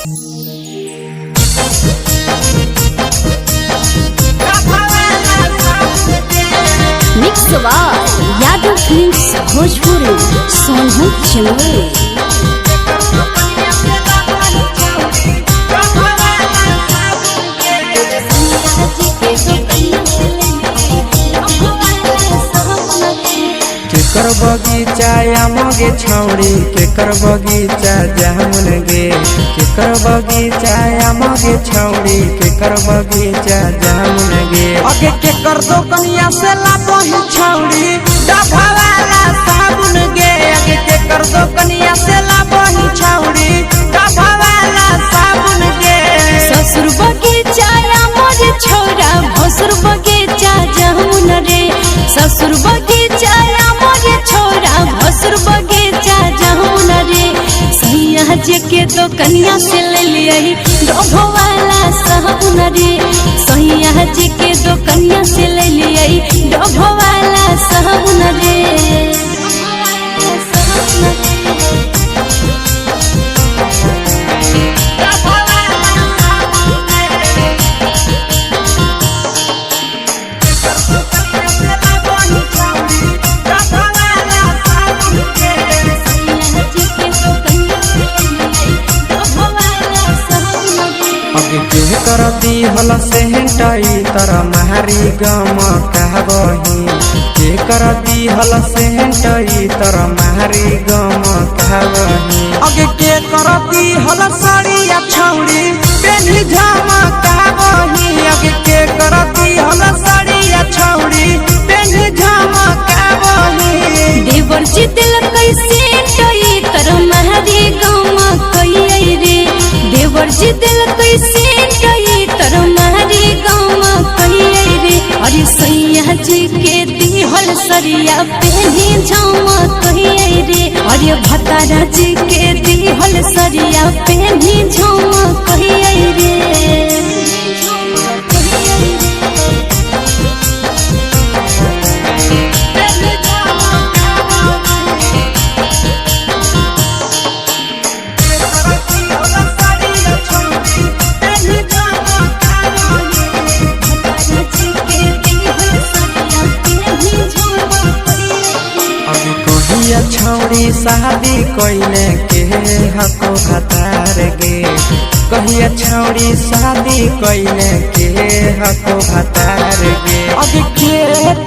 Mix by Yadav films Bhojpuri Sonu Jamui. केकर बगीचा आमगे छौड़ी, केकर बगीचा जामुन गे। केकर बगीचा आमगे छौड़ी, केकर बगीचा जामुन गे। अगे के कर दो कनिया से लाबही छौड़ी डभा वाला साबुन गे। अगे के कर दो कनिया से लाबही छौड़ी डभा वाला साबुन गे। ससुर बगीचा मोर छोरा भसुर बगीचा जामुन रे। ससुर बगीचा मोर छोरा भसुर बगीचा जामुन रे। सैया जे के तो कन्या से ले लियही डोभो वाला साबुन रे। सैया जे के तो कन्या से ले लियही डोभो वाला साबुन रे। अगे के कर दी हल सेहटाई तर मारी गम कहबही। के कर दी हल सेहटाई तर मारी गम कहबही। अगे के करती हल साड़िया छौड़ी पेन्ही झमकाबही। अगे के करती हल साड़िया छौड़ी पेन्ही झमकाबही। देवर जी दिल कैसे टई तर महरी गम कई रे। देवर जी दिल कैसे टई तर महरी गम कई रे। अरे सैया जी के दिहल सरिया पहनी झम कई रे। अरे भतारा जी के दिहल सरिया पहनी झम कई रे। अभी कहिया छौड़ी शादी कइले के हको भतार गे। कहिया छौड़ी शादी कइले के हको भतार गे। अगे के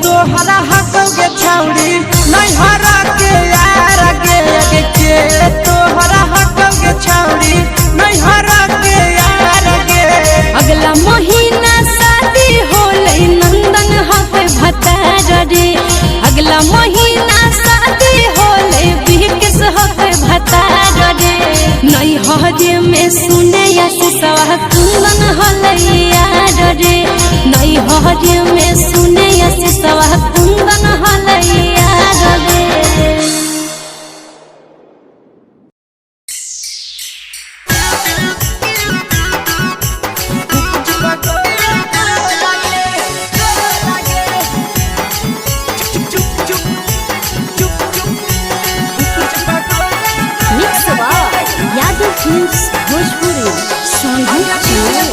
तोहरा हक गे छौड़ी नैहरा के यार गे। अगे के तोहरा हक गे छौड़ी नैहरा के यार गे। अगला महीना शादी होलै नंदन हक भतार रे। अगला महीना शादी होलै बिकेश हक भतार रे। नैहर में सुने सवा कुंदन होलै यार रे। नैहर में सुने सवा कुंदन होलै यार रे। Mix by Yadav films Bhojpuri Sonu Jamui.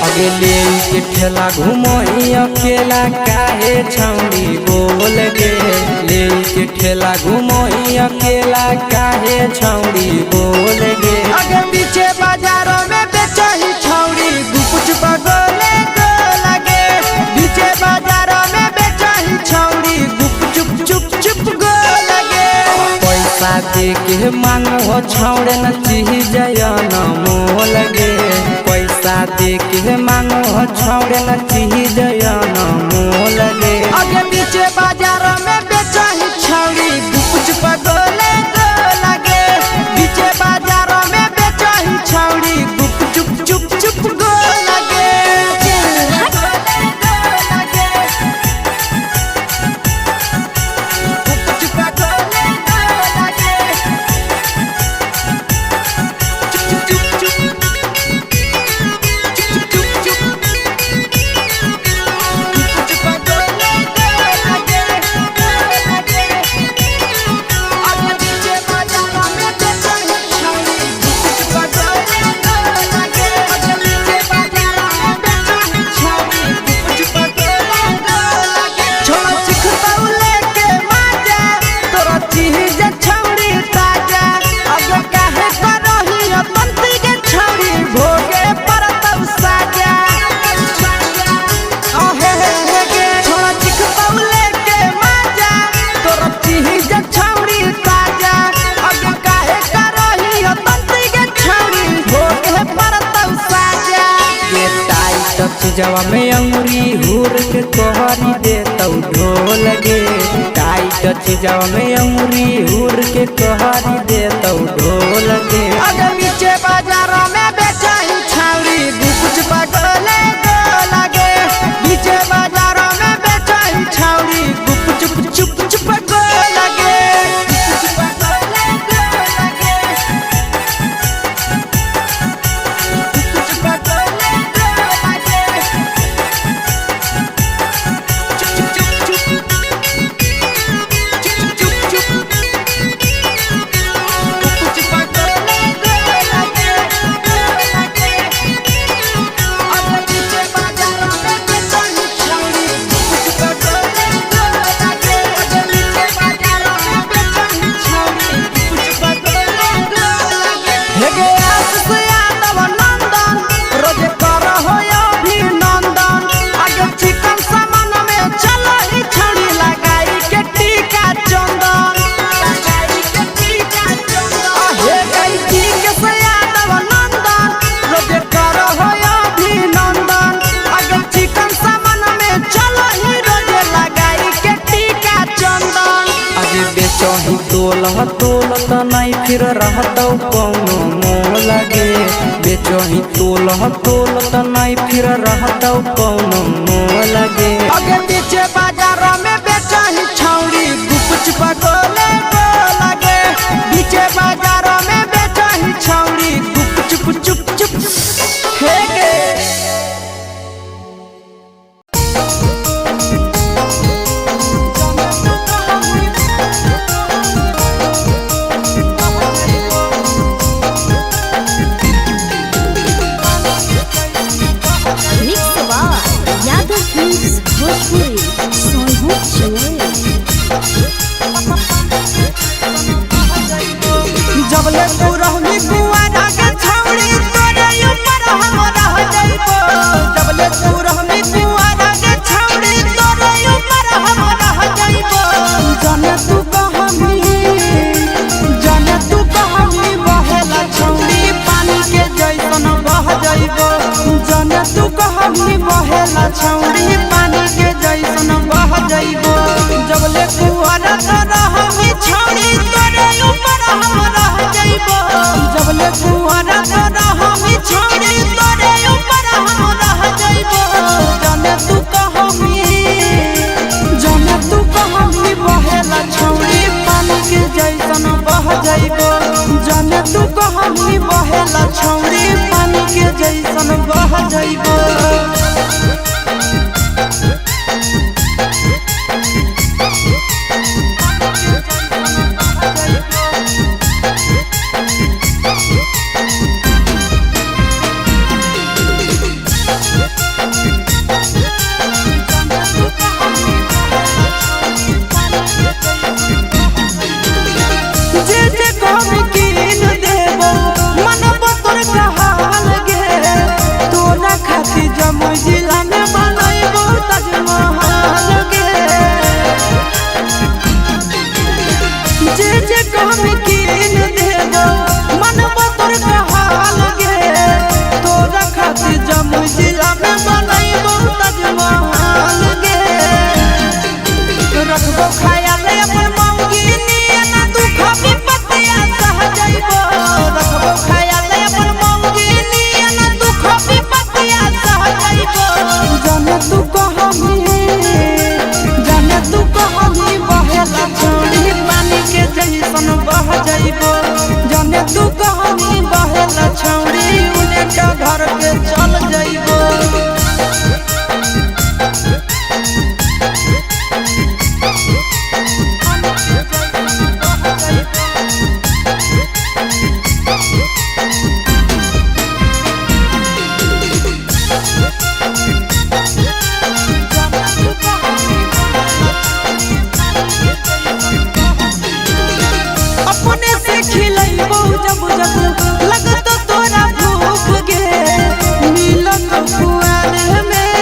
अगे ले के ठेला घुमोई अकेला काहे छौड़ी बोल गे। ले के ठेला घुमोई अकेला काहे छौड़ी बोल गे। अगे पीछे बाजारों में बेचही छौड़ी गुपच बगोले गो लगे। पीछे बाजारों में बेचही छौड़ी गुप चुप चुप चुप गो लगे। पैसा दे के मांगो छौड़े न चीज न मोल गे। पैसा दे के मांगो छौड़े न चीज न मोल गे। अगे पीछे बाजारों में बेचही छौड़ी गुपच बगोले गो लगे। पीछे बाजारों में बेचही छौड़ी गुप चुप चुप चुप गो लगे। चीजवा में अंगुरी हुर के कहरी देतौ ढोल गे। टाइट चीजवा में अंगुरी हुर के कहरी देतौ ढोल गे। अगे बीचे बाजार में बेचाही छौरी गुपचुप गोले गोलागे। बीचे बाजार में बेचाही छौरी गुपचुप चुप चुप गोलागे। गुपचुप गोले गोलागे। गुपचुप गोले गोलागे। चुप चुप चुप चुप चुप चुप गुपचुप गोले गोलागे गोलागे। अगे बीचे बाजार में बेचाही छौरी गुपचुप गोले गोलागे। अगे बीचे बाजार में बेचाही छौरी गुपचुप गोले गोलागे। हे गे आशीष यादव नंदन रोज कर हो अभिनंदन। आगे चिकन सामान में चलही छौरी लगाई के टीका चंदन। लगाई के टीका चंदन। हे गई ठीक से यादव नंदन रोज कर हो अभिनंदन। आगे चिकन सामान में चलही रोज लगाई के टीका चंदन। अगे बेचही तोल तोल त नहीं फिर रहतौ कौनो मोल गे। बेचही तोल तोल त नहीं फिर रहतौ कौनो मोल गे। अगे बीचे बाजार में बेचाही छौरी गुपचुप गोले गोलागे। बीचे बाजार में बेचाही छौरी गुपचुप चुप चुप हे गे। Mix by Yadav films Bhojpuri Sonu Channel. जबले तू रहली कुआरा के छौरी तोरे ऊपर हम रह जइबो। जबले तू रहली कुआरा के छौरी तोरे ऊपर हम रह जइबो। जाने तू कहमी, जाने तू कहमी बहेला छौरी पानी के जैसन बह जइबो। जाने तू कहमी बहेला छौरी पानी के जैसन बह जइबो। जबले कुआरा के रहली छौरी तोरे ऊपर हम रह जइबो। जबले कुआरा के रहली छौरी तोरे ऊपर हम रह जइबो। जाने तू कहमी, जाने तू कहमी बहेला छौरी पानी के जैसन बह जइबो। जाने तू कहमी बहेला छौरी पानी के जैसन बह जइबो। जे जे कहबी कीन देबो मनबो तोर कहाल गे। तोरा खातिर जमुई जिला में बनैबो ताजमहल गे। जे जे कहबी कीन देबो मनबो तोर कहाल गे। तोरा खातिर जमुई जिला में बनैबो ताजमहल गे। रखबो ख्याल अपन मौगी नियन दुख विपत्तिया सह जइबो। रखबो ख्याल अपन मौगी नियन दुख विपत्तिया सह जइबो। जाने तू कहमी, जाने तू कहमी बहेला छौरी पानी के जैसन बह जइबो। जाने तू कहमी बहेला छौरी उने के घर के चल जइबो। अपने से खिलैबो जब जब लगत तोरा भूख गे। मिलत कुआर में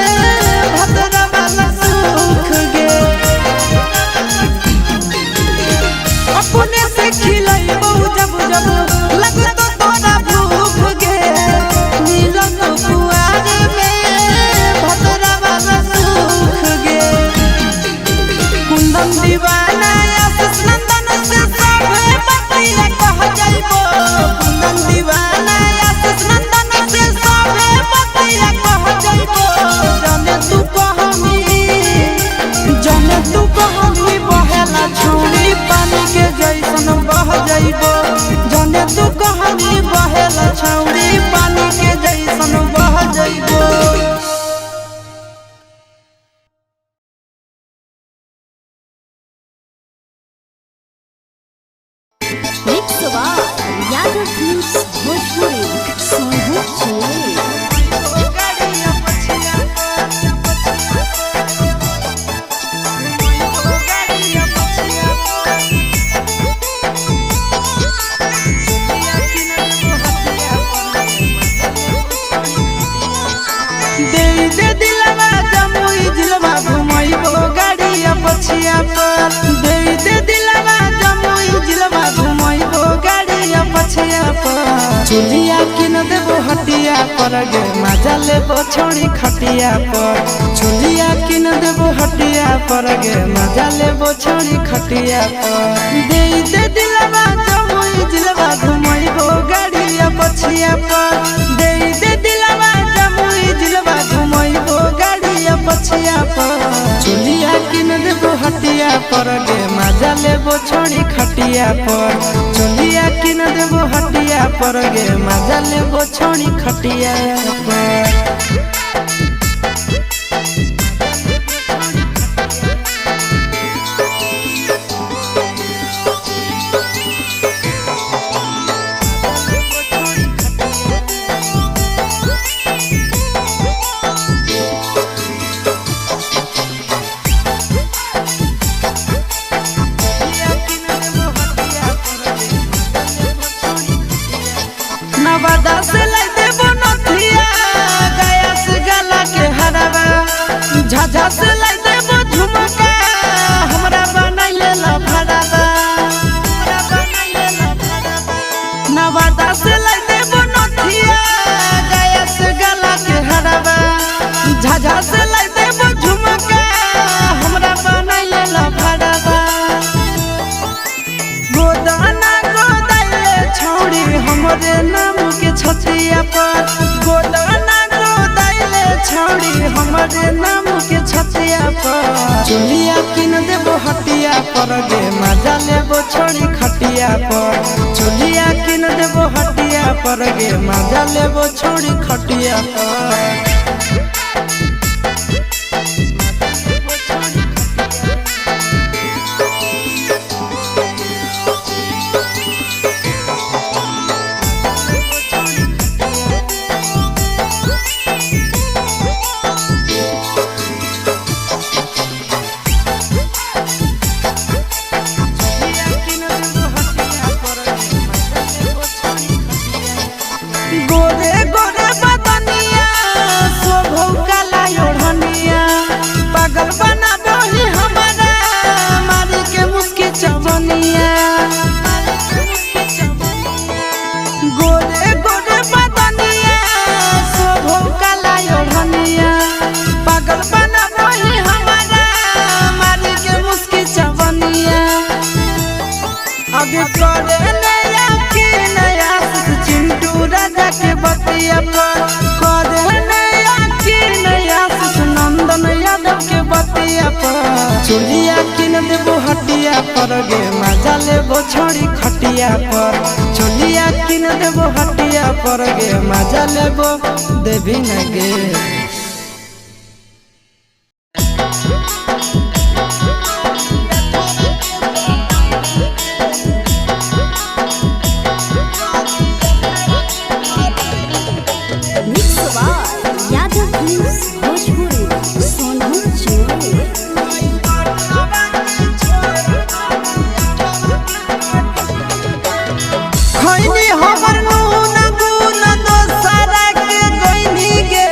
भद्रा वाला सुख गे। अपने से खिलैबो जब जब लगत तोरा भूख गे। मिलत कुआर में Mix by Yadav films Bhojpuri Sonu चले। दे दे दिलवा जमुई जिलवा घुमैबो गाड़िया पछिया पर। दे दे दिलवा जमुई जिलवा घुमैबो गाड़िया पछिया पर। चुलिया किन देबो हटिया पर गे मजा लेबो छोड़ी खटिया पर। चुलिया किन देबो हटिया पर गे मजा लेबो छोड़ी खटिया पर। दे दे दिलवा जमुई जिलवा घुमैबो गाड़िया पछिया पर। दे दे दिलवा जमुई जिलवा घुमैबो गाड़िया पछिया पर। चुलिया किन देबो हटिया पर गे मजा लेबो छोड़ी खटिया पर। चुलिया किन देबो हटिया पर गे मजा लेबो छोड़ी खटिया पर। नवादा से लाई देबो नथिया, गया से गला के हरावा। झाझा से लाई देबो झुमका, हमरा बनाइले ला भरावा। नवादा से लाई देबो नथिया, गया से गला के हरावा। झाझा से लाई देबो झुमका, हमरा बनाइले ला भरावा। गोदाना गोदाइले छौड़ी हमरे नाम के छतिया पर। गोदाना गोदाइले छौड़ी हमरे नाम के छतिया पर। चुलिया किन देबो हटिया पर गे मजा लेबो छोड़ी खटिया पर। चुलिया किन देबो हटिया पर गे मजा लेबो छोड़ी खटिया पर। गोरे गोरे बदनिया शोभौ काला ओढ़निया, पागल बनाबही हमारा मारी के मुस्की चवनिया। गोरे गोरे बदनिया शोभौ काला ओढ़निया, पागल बनाबही हमारा मारी के मुस्की चवनिया। आगे करे नया के नया चिंटू राजा के बतिया पर। करे नया के नया नंदन यादव के बतिया पर। चुलिया किन देबो हटिया पर गे मजा लेबो छोड़ी खटिया पर। चुलिया किन देबो हटिया पर गे मजा लेबो देवी न गे। Mix by Yadav films Bhojpuri Sonu चले। खैनी हमर नून गुन दोसरा के गइनी गे।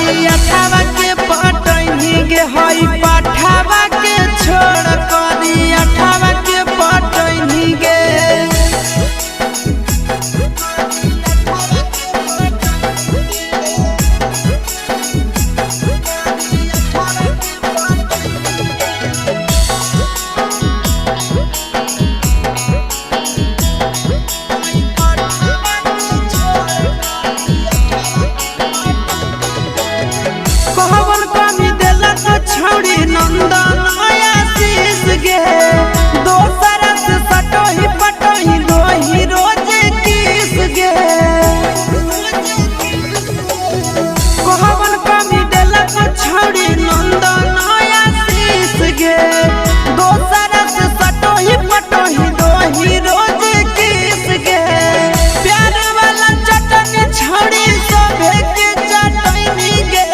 करी अठावा के पटैनी गे हई पाठावा के छोड़ करी अठावा के पटैनी गे। कहवन कमी देलक छौड़ी नंदन आशीष गे, दोसर से सटोही पटोही दोही रोज किस गे। कहवन कमी देलक छौड़ी नंदन आशीष गे, दोसर से सटोही पटोही दोही रोज किस गे। प्यार वाला चटनी छौड़ी सभे के चटनी गे,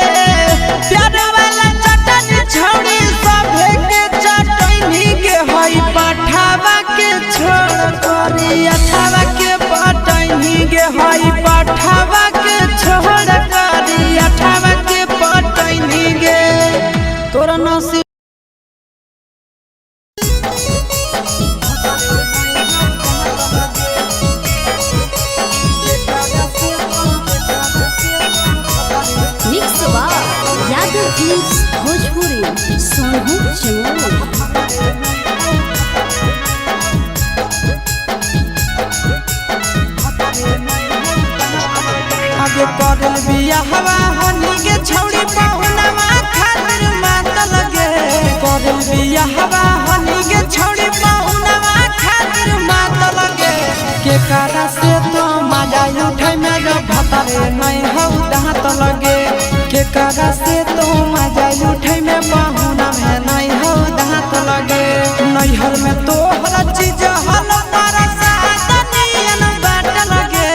प्यार वाला चटनी छौड़ी सभे के चटनी गे। हई पाठावा के छोड़ करी अठावा के पटनी गे, हई पाठावा के छोड़ करी अठावा के पटनी गे। तोरा नसीब मिक्स बा यादव फिल्म्स भोजपुरी सोनू चमोली। आगे करल बियाहवा हनी के छौड़ी पहुनवा खातिर मात लगे। करल बियाहवा हनी के छौड़ी पहुनवा खातिर मात लगे। के कारा से तो मजा उठै में जो भतरे नहीं हौ दांत लगे। के कारा से तो मजा उठै में पहुना में नहीं हौ दांत लगे। नैहर में तोहर चीज हल मारा सादनियन बाट लगे।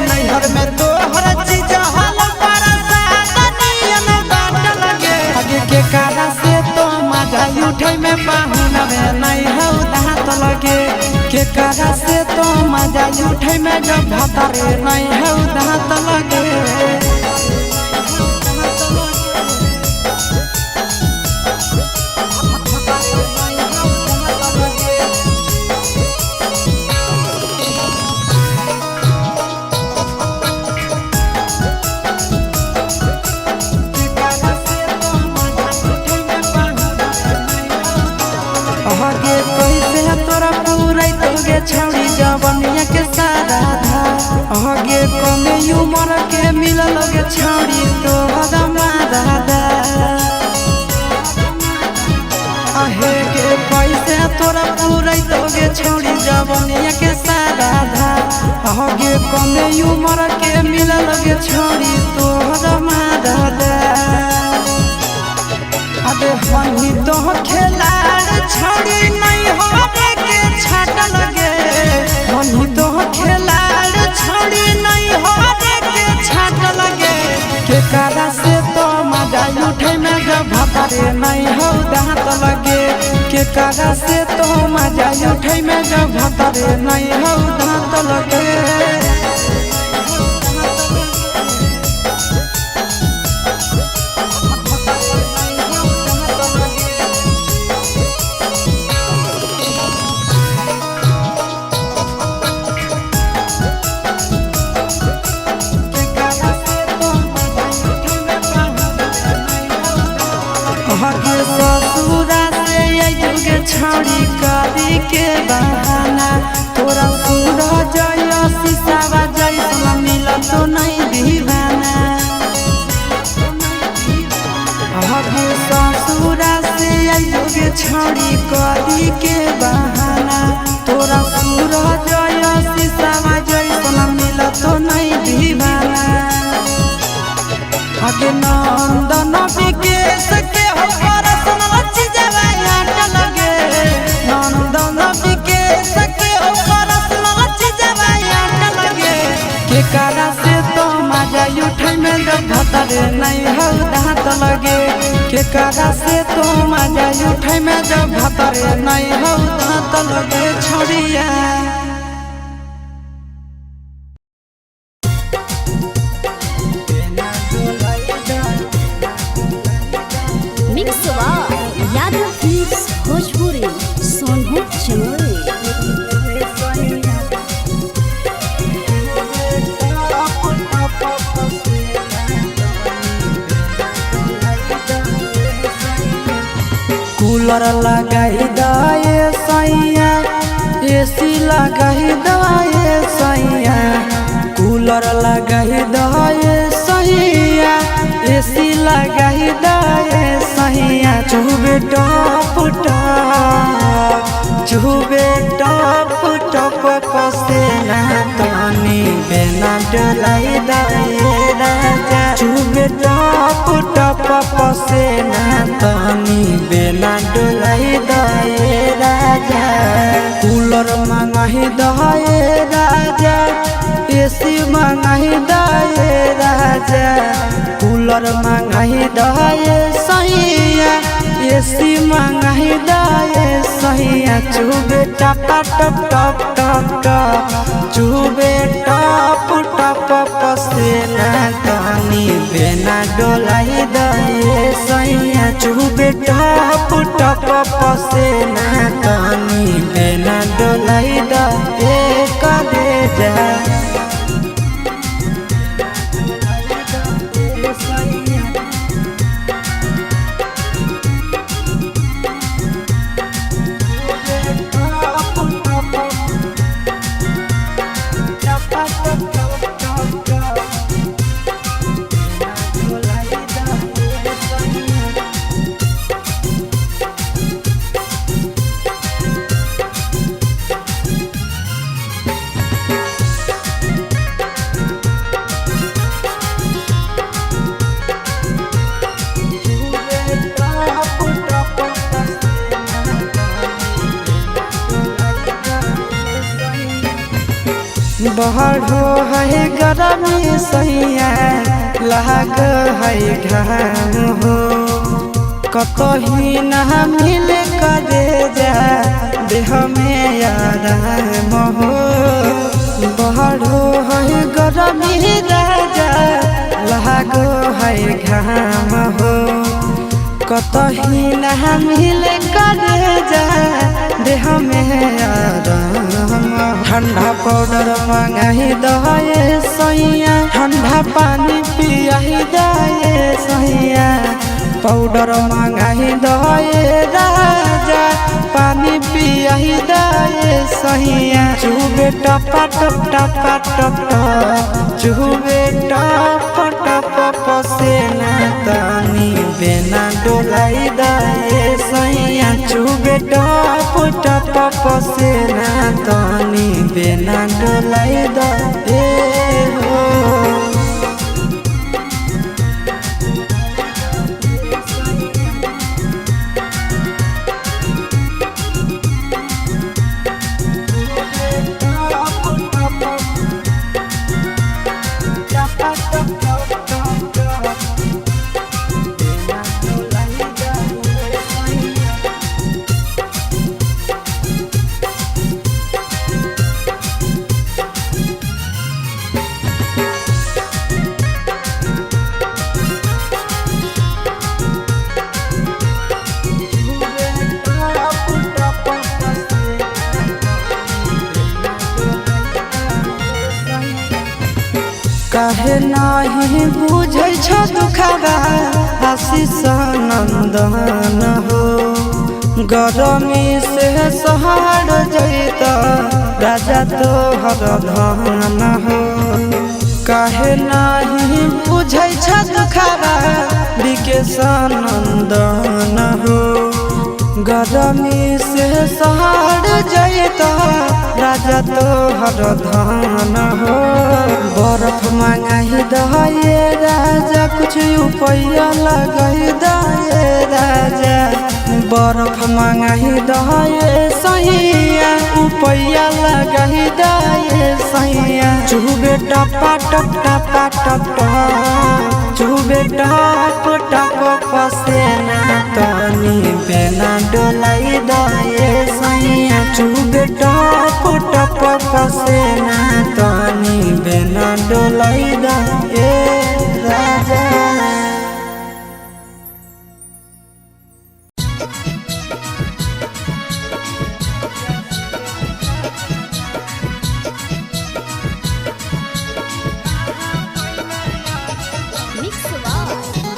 नैहर में तोहर चीज हल मारा सादनियन बाट लगे। आगे के कारा से तो मजा उठै में पाहुना में नहीं हौ दांत लगे। के कारा से तो मजा उठै में जब भतरे नहीं हौ दांत लगे। आगे कैसे तोरा पूरा तोगे छौड़ी जवनिया के सारा धा। आगे कमे उमर के मिलल गे छौड़ी तोहरा मारा। आहे के कैसे तोरा पूरा तोगे छौड़ी जवनिया के सारा धा। आगे कमे उमर के मिलल गे छौड़ी तोहरा मारा। अबे हनी तो खेलाड़ छौड़ी नहीं होवे के छाट लगे। हनी तो खेलाड़ छौड़ी नहीं होवे के छाट लगे। के कारा से तो मजा उठै में जब भतरे नहीं हौ दांत लगे। के कारा से तो मजा उठै में जब भतरे नहीं हौ दांत लगे। हके ससुरा से अइजुगे छौड़ी करी के बहाना। तोरा सूरज शीशावा जैसन मिलत तो नहीं दीवाना। हके ससुरा से अइजुगे छौड़ी करी के बहाना। तोरा सूरज शीशावा जैसन मिलत तो नहीं दीवाना। आगे नंदन विकेश के हो रसन लच जवाया लगे। नंदन विकेश के हो रसन लच जवाया लगे। के कारा से तो मजा उठै में जब भतरे नहीं हौ दांत लगे। के कारा से तो मजा उठै में जब भतरे नहीं हौ दांत लगे छोड़िया। कूलर लगाई दए सैया, एसी लगाई दए सैया, कूलर लगाई दए सैया, एसी लगाई दए सैया। चुबे टप टप, चुबे टप टप पसेना तनी बेना डोलाई दए राजा। चुबे टप टप पसेना तनी बेना डोलाई दए राजा। कूलर मंगाही दए राजा, एसी मंगाही दए राजा, कूलर मंगाही दए सैया, एसी मंगाही दए सैया। चुबे टप टप टप टप टप, चुबे टप टप पसेना तनी बेना डोलाई दए सैया। चुबे टप टप पसेना तनी बेना डोलाई दए कलेजा। बढ़ो है गरमी सैया, लाग है घाम हो, कतही ना मिल करे जा देह में आराम हो। बढ़ो है गरमी राजा, लाग है घाम हो, कतही ना मिल करे जा देह में आराम। ठंडा पाउडर मंगाही दए सैया, ठंडा पानी पियाही दए सैया, पाउडर मंगाही दए राजा, पानी पियाही दए सैया। चुबे टपा टप टपा टप टप, चुबे टप टप पसेना तनी बेना डोलाई दए सैया। चुबे टप टप पसेना तनी बेना डोलाई दए हो। काहे नाही बुझै छ दुखवा आशीष नंदन हो, गरमी से सहार जैत राजा तोहर धन हो। काहे नाही बुझै छ दुखवा विकेश नंदन हो, गरमी से सहार जैत राजा तोहर धन हो। बर्फ मंगाही दए राजा, कुछ उपाय लगाई दए राजा, बर्फ मंगाही दए सैया, उपाय लगाई दए सैया। चुबे टपा टप टपा टप टप, चुबे टप टप पसेना तनी बेना डोलाई दए सैया। चुबे टप टप पसेना तनी बेना डोलाई दए राजा। Mix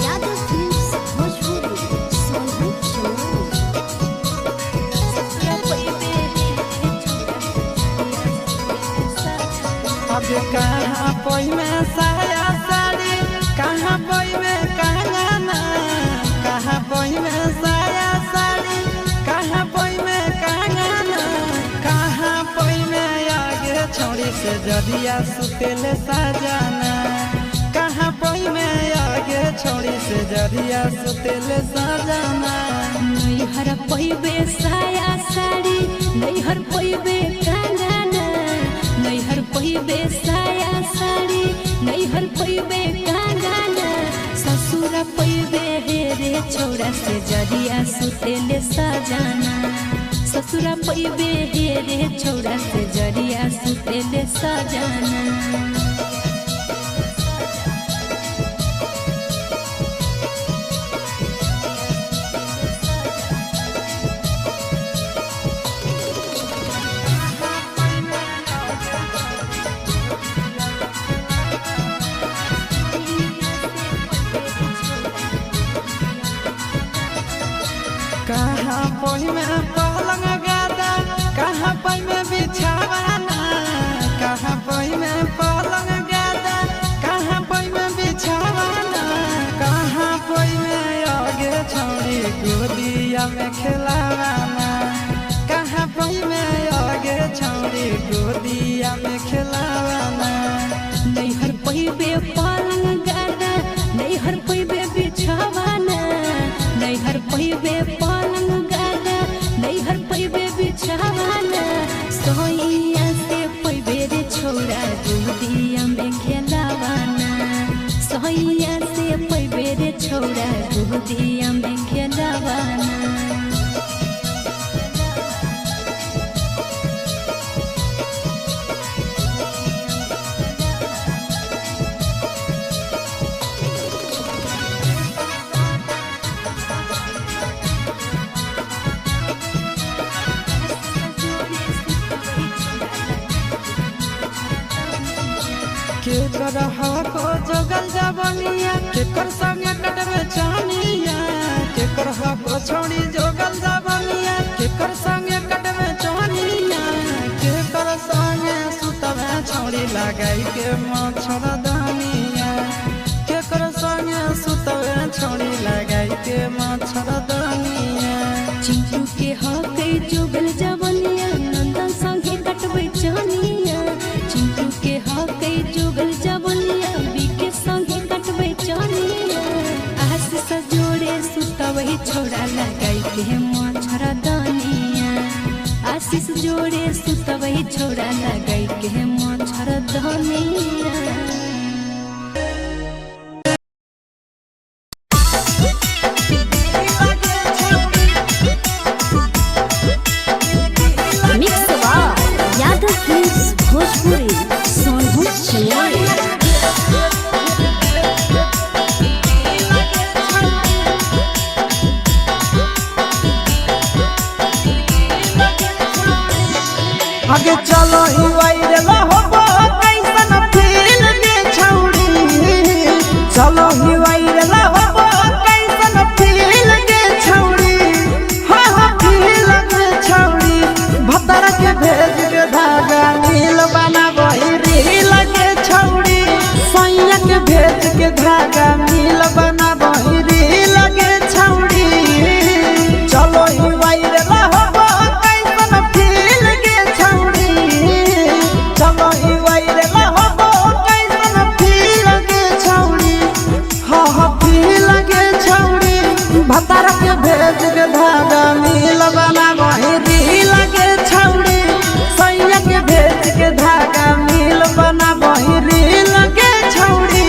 Yadav films Bhojpuri Sonu Chauhan. जरिया सुतेले साजाना। कहाँ पई में आगे छोड़ी से जरिया सुतेले साजाना। नैहर पैबे साया साड़ी नैहर पैबे कांगना, नैहर पैबे साया साड़ी नैहर पैबे कांगना, ससुर पैबे हे रे छौड़ा से जरिया सुतेले साजाना, ससुर पैबे हे रे छौड़ा से जरिया सुतेले साजाना। कहाँ पई में पलंग गादा कहाँ पई में बिछावाना, कहाँ पई में पलंग गादा कहाँ पई में बिछावाना, कहाँ पई में आगे छोड़ी गोदिया में खेलावाना, कहाँ पई में आगे छोड़ी गोदिया में खेलावाना। नैहर पैबे पलंग गादा नैहर पैबे बिछावाना, नैहर पैबे पलंग गादा नैहर पैबे बिछावाना, सोइया से पैबे रे छौड़ा गोदिया में खेलावाना, सोइया से पैबे रे छौड़ा गोदिया में खेलावाना। केकर हको जोगल जवनिया केकर संगे कटबे चानिया, केकर हको छोड़ी जोगल जवनिया केकर संगे कटबे चानिया, केकर संगे सुतबे छोड़ी लगाई के मच्छर दानिया, केकर संगे सुतबे छोड़ी लगाई के मच्छर दानिया। चिंटू के हके जोगल जवनिया नंदन संगे कटबे चानिया, चिंटू के हके जोगल जवनिया बीके संगे कटबे चानिया, आस सजोड़े सुतवही छोड़ा लगाई के मच्छर दानिया, आशीष जोड़े सुतवही छोड़ा लगाई के मच्छर दानिया। यादव फिल्म्स भोजपुरी सोनू चन्याल। आगे चलो ही वायरल होबो कैसन फील गे छौड़ी, चलो ही वायरल होबो कैसन फील गे छौड़ी, हाँ हाँ फील गे छौड़ी, भतर के भेज के धागा नील बनाबही रील गे छौड़ी, सैया के भेज के धागा नील बनाबही रील गे छौड़ी, चलो ही वायरल होबो कैसन फील गे छौड़ी, चलो ही वायरल होबो कैसन फील गे छौड़ी, हाँ हाँ फील गे छौड़ी, भतर के भेज के धागा नील बनाबही रील गे छौड़ी, सैया के भेज के धागा नील बनाबही रील गे छौड़ी।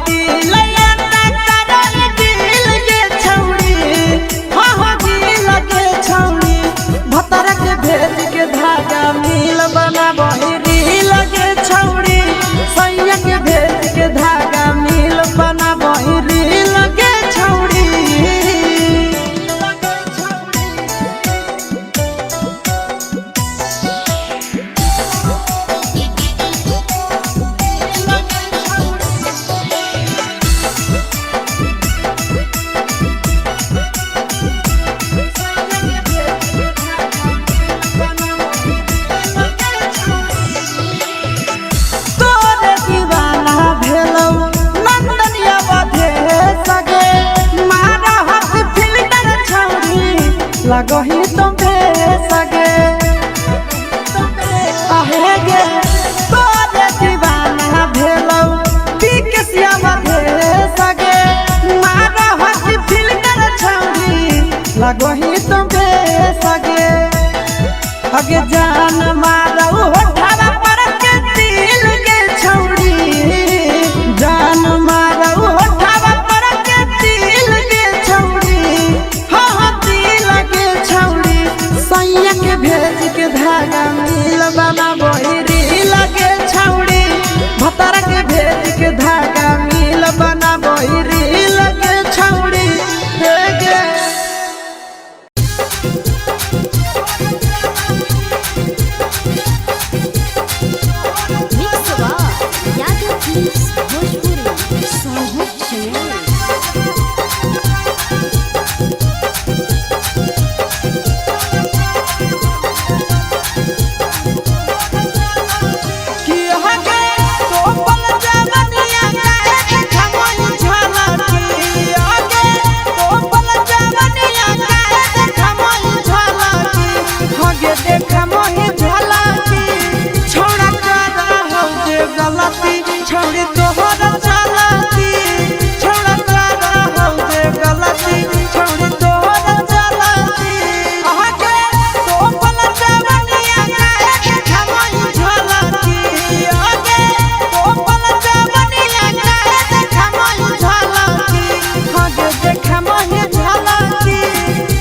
दिल लगही तो सगे आहे गे तोरे दीवाना भेलौ पी के श्यामा सगे मारा हकी फिल्टर छौरी लगही तो सगे अगे जान मारौ होठावा पर के दिल के छौरी जान मारौ होठावा पर के दिल के छौरी हाँ हाँ दिल के छौरी सैया के भेज के धागा मिल बाबा बहिरी लगे छौरी भतारा के भेज के धागा मिल बना बहिरी लगे छौरी हे गे। Mix by Yadav films Bhojpuri Sonbhadra Chamoli. कि हगे तो पल जवनिया काहे देखा मोहि झलकी हगे तो पल जवनिया काहे देखा मोहि झलकी हगे देखा मोहि झलकी छोड़ा कर हो जे गलती छोड़ी तोहर चलती छोड़ा कर हो जे गलती छोड़ी तोहर चलती हगे तो पल जवनिया काहे देखा मोहि झलकी हगे तो पल जवनिया काहे देखा मोहि झलकी हगे देखा मोहि झलकी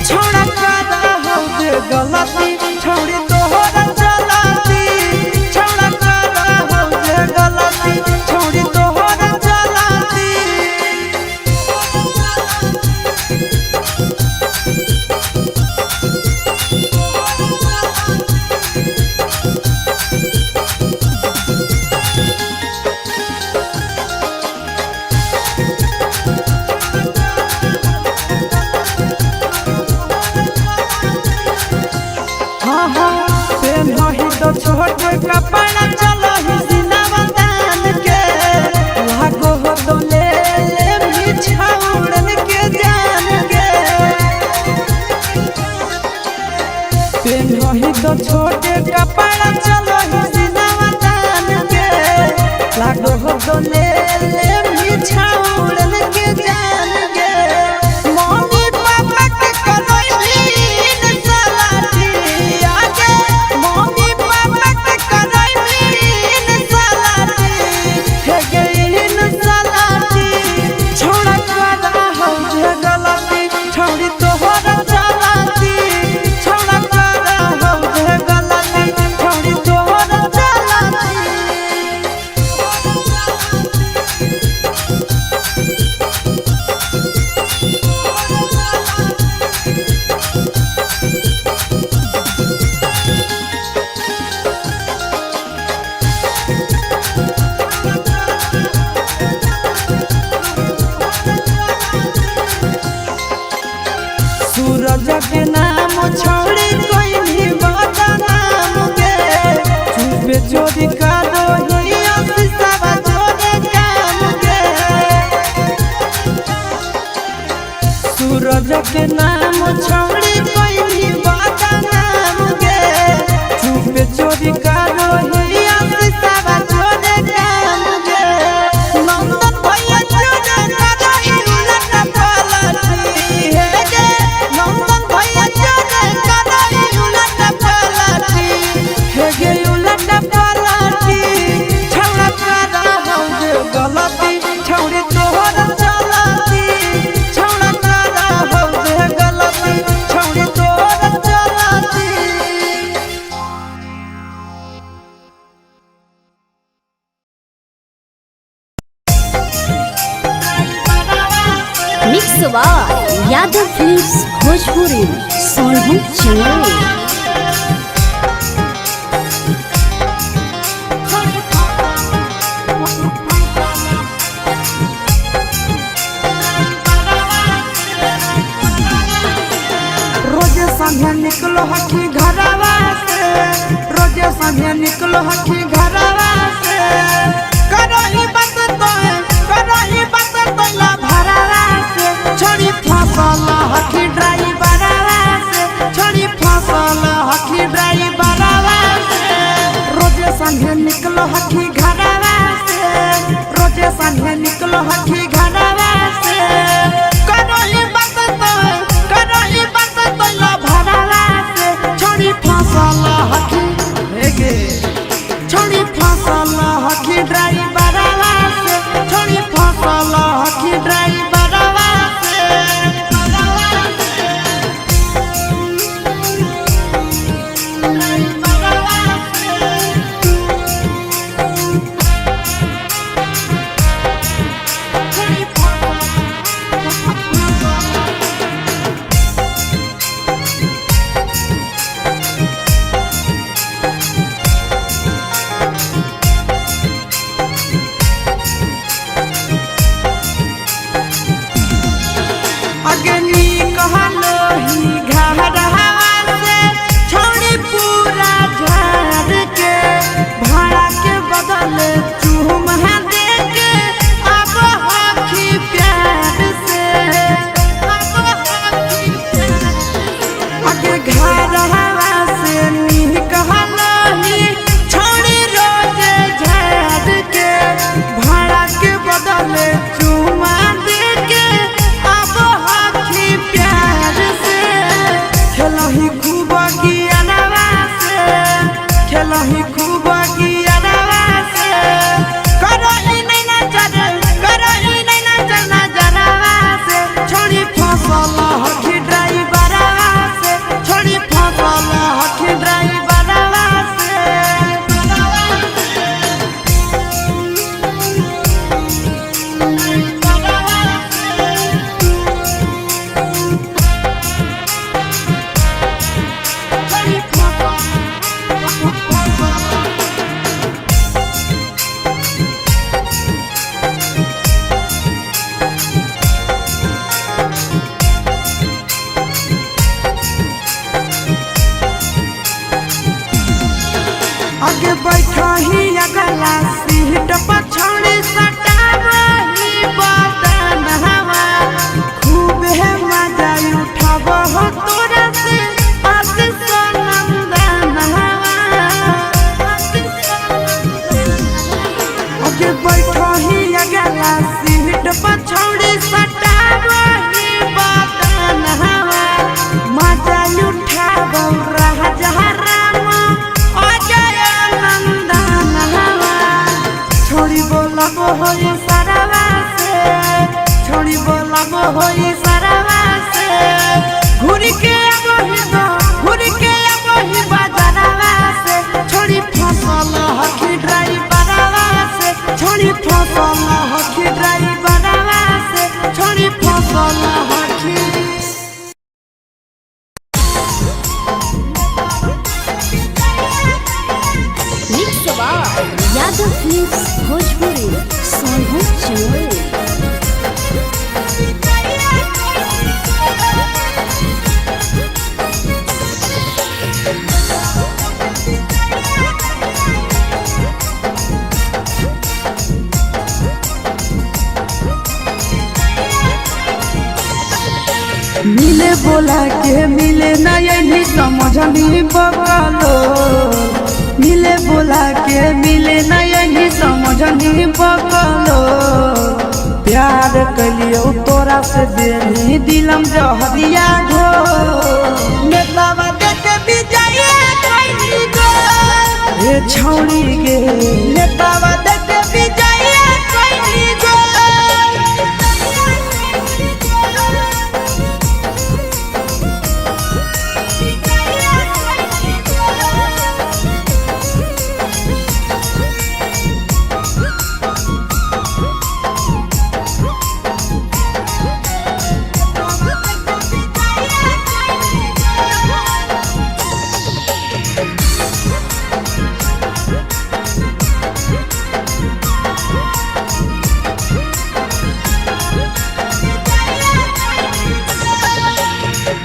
छोड़ा कर हो जे गलती छोड़ी तोहर चलती छोड़ा कर हो जे गलती छोड़ी तोहर चलती। हाँ हाँ पेन्हही तो छोट कपड़ा चलो ही सीनावा दान के लागो हो तो ले ले बिछाउड़न के जान के पेन्हही तो छोट कपड़ा चलो ही सीनावा दान के लागो हो तो ले ले बिछाउड़न के जान के मम्मी पापा के करैली सलाठी आगे मम्मी पापा के करैली सलाठी हे गेइन सलाठी छोड़ा कर हो जे गलती छोड़ी तोहर चलती छोड़ा कर हो जे गलती छोड़ी तोहर चलती। सूरज के नाम छोड़ी कोई भी बदनाम के चुपे चोरी करो ही अफिसवा जोरे काम के सूरज के नाम छोड़ी कोई भी बदनाम के चुपे चोरी करो ही अफिसवा जोरे काम के नंदन भैया जोरे करो ही उलट पलटी हे गे नंदन भैया जोरे करो ही उलट पलटी हे गे उलट पलटी छौड़ा कर हो जे गलती छौड़ी तोहर चलती छौड़ा कर हो जे गलती छौड़ी तोहर चलती। Mix by Yadav films Bhojpuri Sonbhadra Chamoli. रोज संझा निकलो हखी घरवा से रोज संझा निकलो हखी घरवा से करो ही बात तो करो ही बात तो ला भरवा से छोड़ी फसल हखी ड्राइवरवा से निकलो हखी घरवा से, रोजे संगे निकलो हखी घरवा से। करो बात तो, करो बात तो ला भरवा से, छोड़ी फसल हखी हेगे, छोड़ी फसल हखी ड्राइवरवा से, छोड़ी फसल हखी ड्राइवरवा से। अग्नि कहलो ही घरवा से, छोड़ी पूरा झाड़ के, भाड़ा के बदले चूम दे के, अब हखी प्यार से, अब हखी प्यार। अगे घरवा से निकलो ही, छोड़ी रोजे झाड़ के, भाड़ा के बदले चूमा दे के, अब हखी प्यार से। खेलही खूब गियनवा से, खेलही खूब गियनवा से। करही नहीं नजर, करही नहीं नजर नजरवा से, छोड़ी फसल हखी ड्राइवरवा से, छोड़ी फसल हखी ड्राइवरवा से। आगे बैठा ही अगला सीट पर छोड़ी सटावही बदन हवा, खूब है मजा उठाब हो तोरा से आशीष नंदन हवा। आगे बैठा ही अगला सीट पर छोड़ी सटावही बदन हवा, मजा उठाब राजा राम अजय नंदन हवा। छोड़ी बोलब होई सरवा से, छोड़ी बोलब होई सरवा से, घूर के अबही दो, घूर के अबही बाजारवा से, छोड़ी फसल हखी ड्राइवरवा से, छोड़ी फसल हखी ड्राइवरवा से, छोड़ी फसल हखी। Mix by Yadav films Bhojpuri, Sonbhadra Jamui. मिले बोला के मिले नयनी समझनी बकलो, मिले बोला के मिले नयनी समझनी बकलो। प्यार कलियो तोरा से देनी दिलम जहरिया घो, नेतावा देख विजय कैली गो, हे छौड़ी गे, नेतावा देख विजय कैली गो।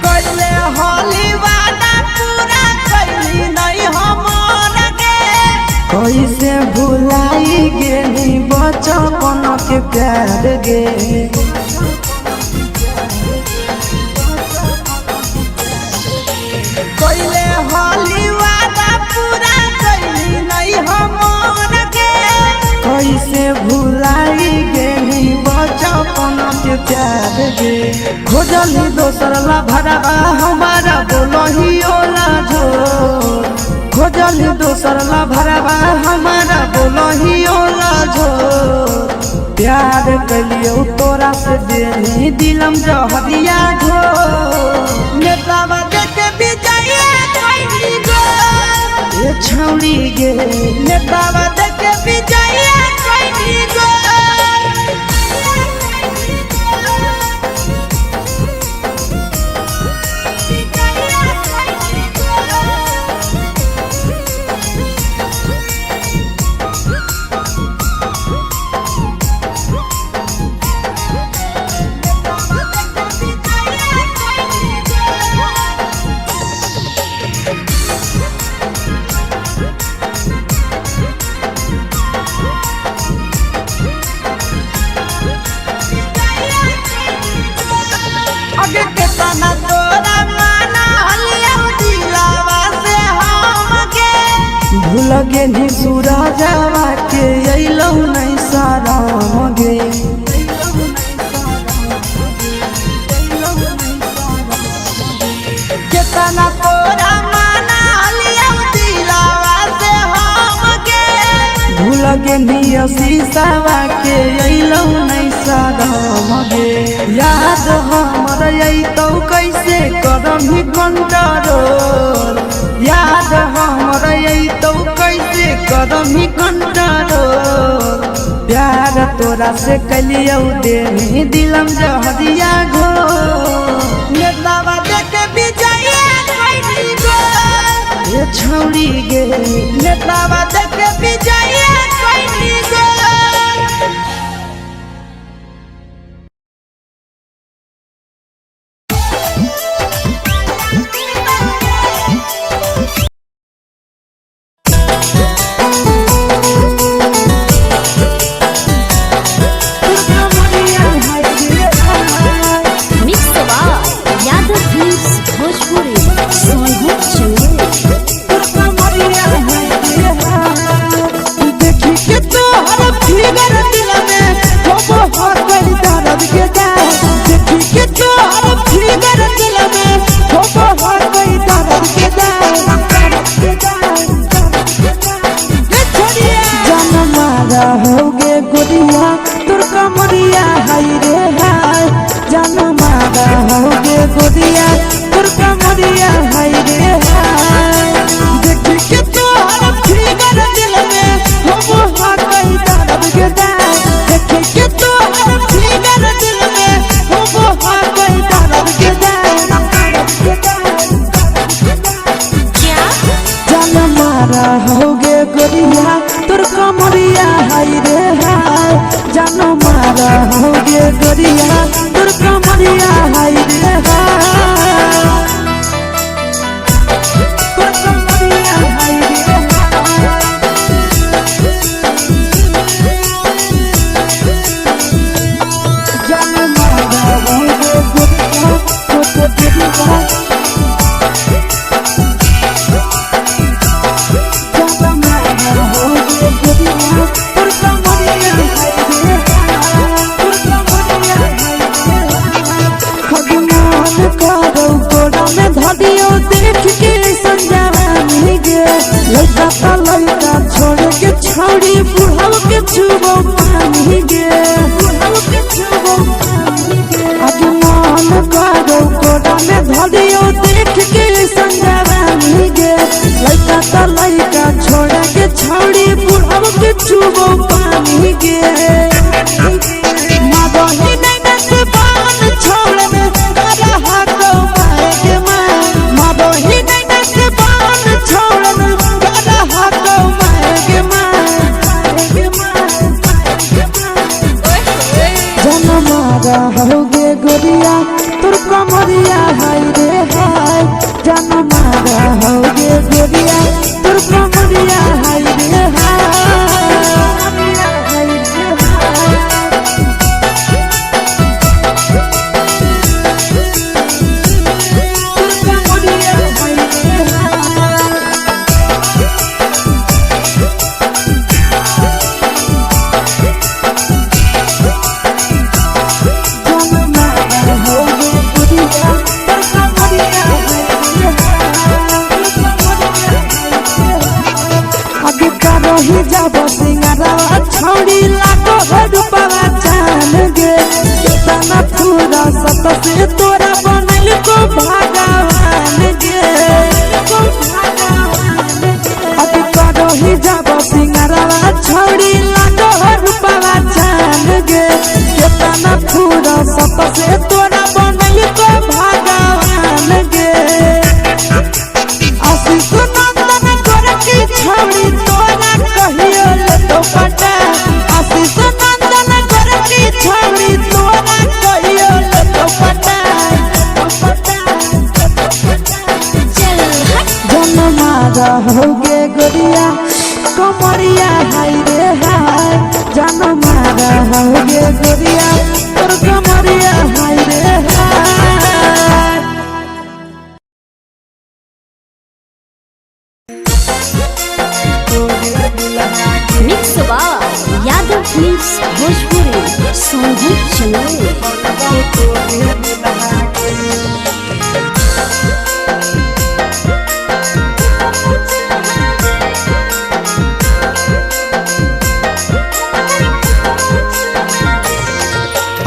कैले होली वादा पूरा कैली नहीं हमर गे, कैसे भुलाई गेली बचपन के प्यार गे। कैले होली वादा पूरा कैली नहीं हमर भुलाई गेली बचपन के प्यार गे। खोजली दोसर ला भरावा हमारा बोलही ओला झो। खोजली दोसर ला भरावा हमारा बोलही ओला झो। प्यार कलियो तोरा से देनी दिलम जहरिया घो। नेतावा देख विजय कोइनी गो। ए छौड़ी गे नेतावा देख विजय कोइनी गो। अगे केतना तोरा माना हलिया दिलावा से हम के। भूल गेली सूरजवा के अइलौ नहीं साराम गे। केतना तोरा माना हलिया दिलावा से हम के। भूल गेली शीशावा के अइलौ नहीं साराम गे। याद हमर अइतौ कैसे करम कंट्रोल। याद हमर अइतौ कैसे करम कंट्रोल। प्यार तोरा से कलियौ देनी दिलम जहरिया घो। नेतावा देख विजय कोइनी गो। ए छौड़ी गे नेतावा देख विजय कोइनी गो। Mix by Yadav films Bhojpuri Sonbhadra Chennai. देखी के तोहर फिगर दिल में हो हर कोई दर्द के जाए। देखी के तोहर फिगर दिल में हो हर कोई दर्द के जाए। जान मारा होगे गोरिया तोर कमरिया हाय रे हाय। जान मारा होगे गोरिया तोर कमरिया हाय रे हाय। देखी के तोहर फिगर दिल में हो हर कोई दर्द के जाए। देखी के तोहर फिगर दिल में हो हर कोई दर्द के जाए। जान मारा होगे गोरिया तोर कमरिया हाय रे हाय। जान मारा होगे गोरिया तोर कमरिया हाय रे हाय। तोर कमरिया हाय रे हाय। जान मारा होगे गोरिया तोर कमरिया। छोड़ी बुढ़ाव के छुबो पानी गे। बुढ़ाव के छुबो पानी गे। आज मन करो कोड़ा में धरियो देख के संजवानी गे। लइका त लइका छोड़ा के छोड़ी बुढ़ाव के छुबो पानी गे। मादोही नैना से बान छोड़ में करा हाको मारे के मां। मादोही नैना से बान छोड़ में करा हाको मारे के मां। जान मारा होगे गोरिया तोर कमरिया हाय रे हाय। जान मारा होगे गोरिया तोर कमरिया हाय रे हाय। तोर कमरिया हाय रे हाय। करही जब सिंगारवा छौड़ी लागो हो रूपवा चान गे। केतना पूरा सत से तोरा बनल को भगवान गे। अभी करही जब सिंगारवा छौड़ी लागो हो रूपवा चान गे। केतना पूरा सत से तोरा बनल को भगवान गे। आशीष नंदन गोरकी छौड़ी तोरा कहियो लेतो पटा। आशीष नंदन गोरकी छौड़ी तोरा कहियो लेतो पटा। चल हट। जनमा रहोगे गोरिया कमरिया हाय रे हाय। जनमा रहोगे गोरिया तोर कमरिया हाय रे हाय। Mix by Yadav films Bhojpuri Sonbhadra Chamoli.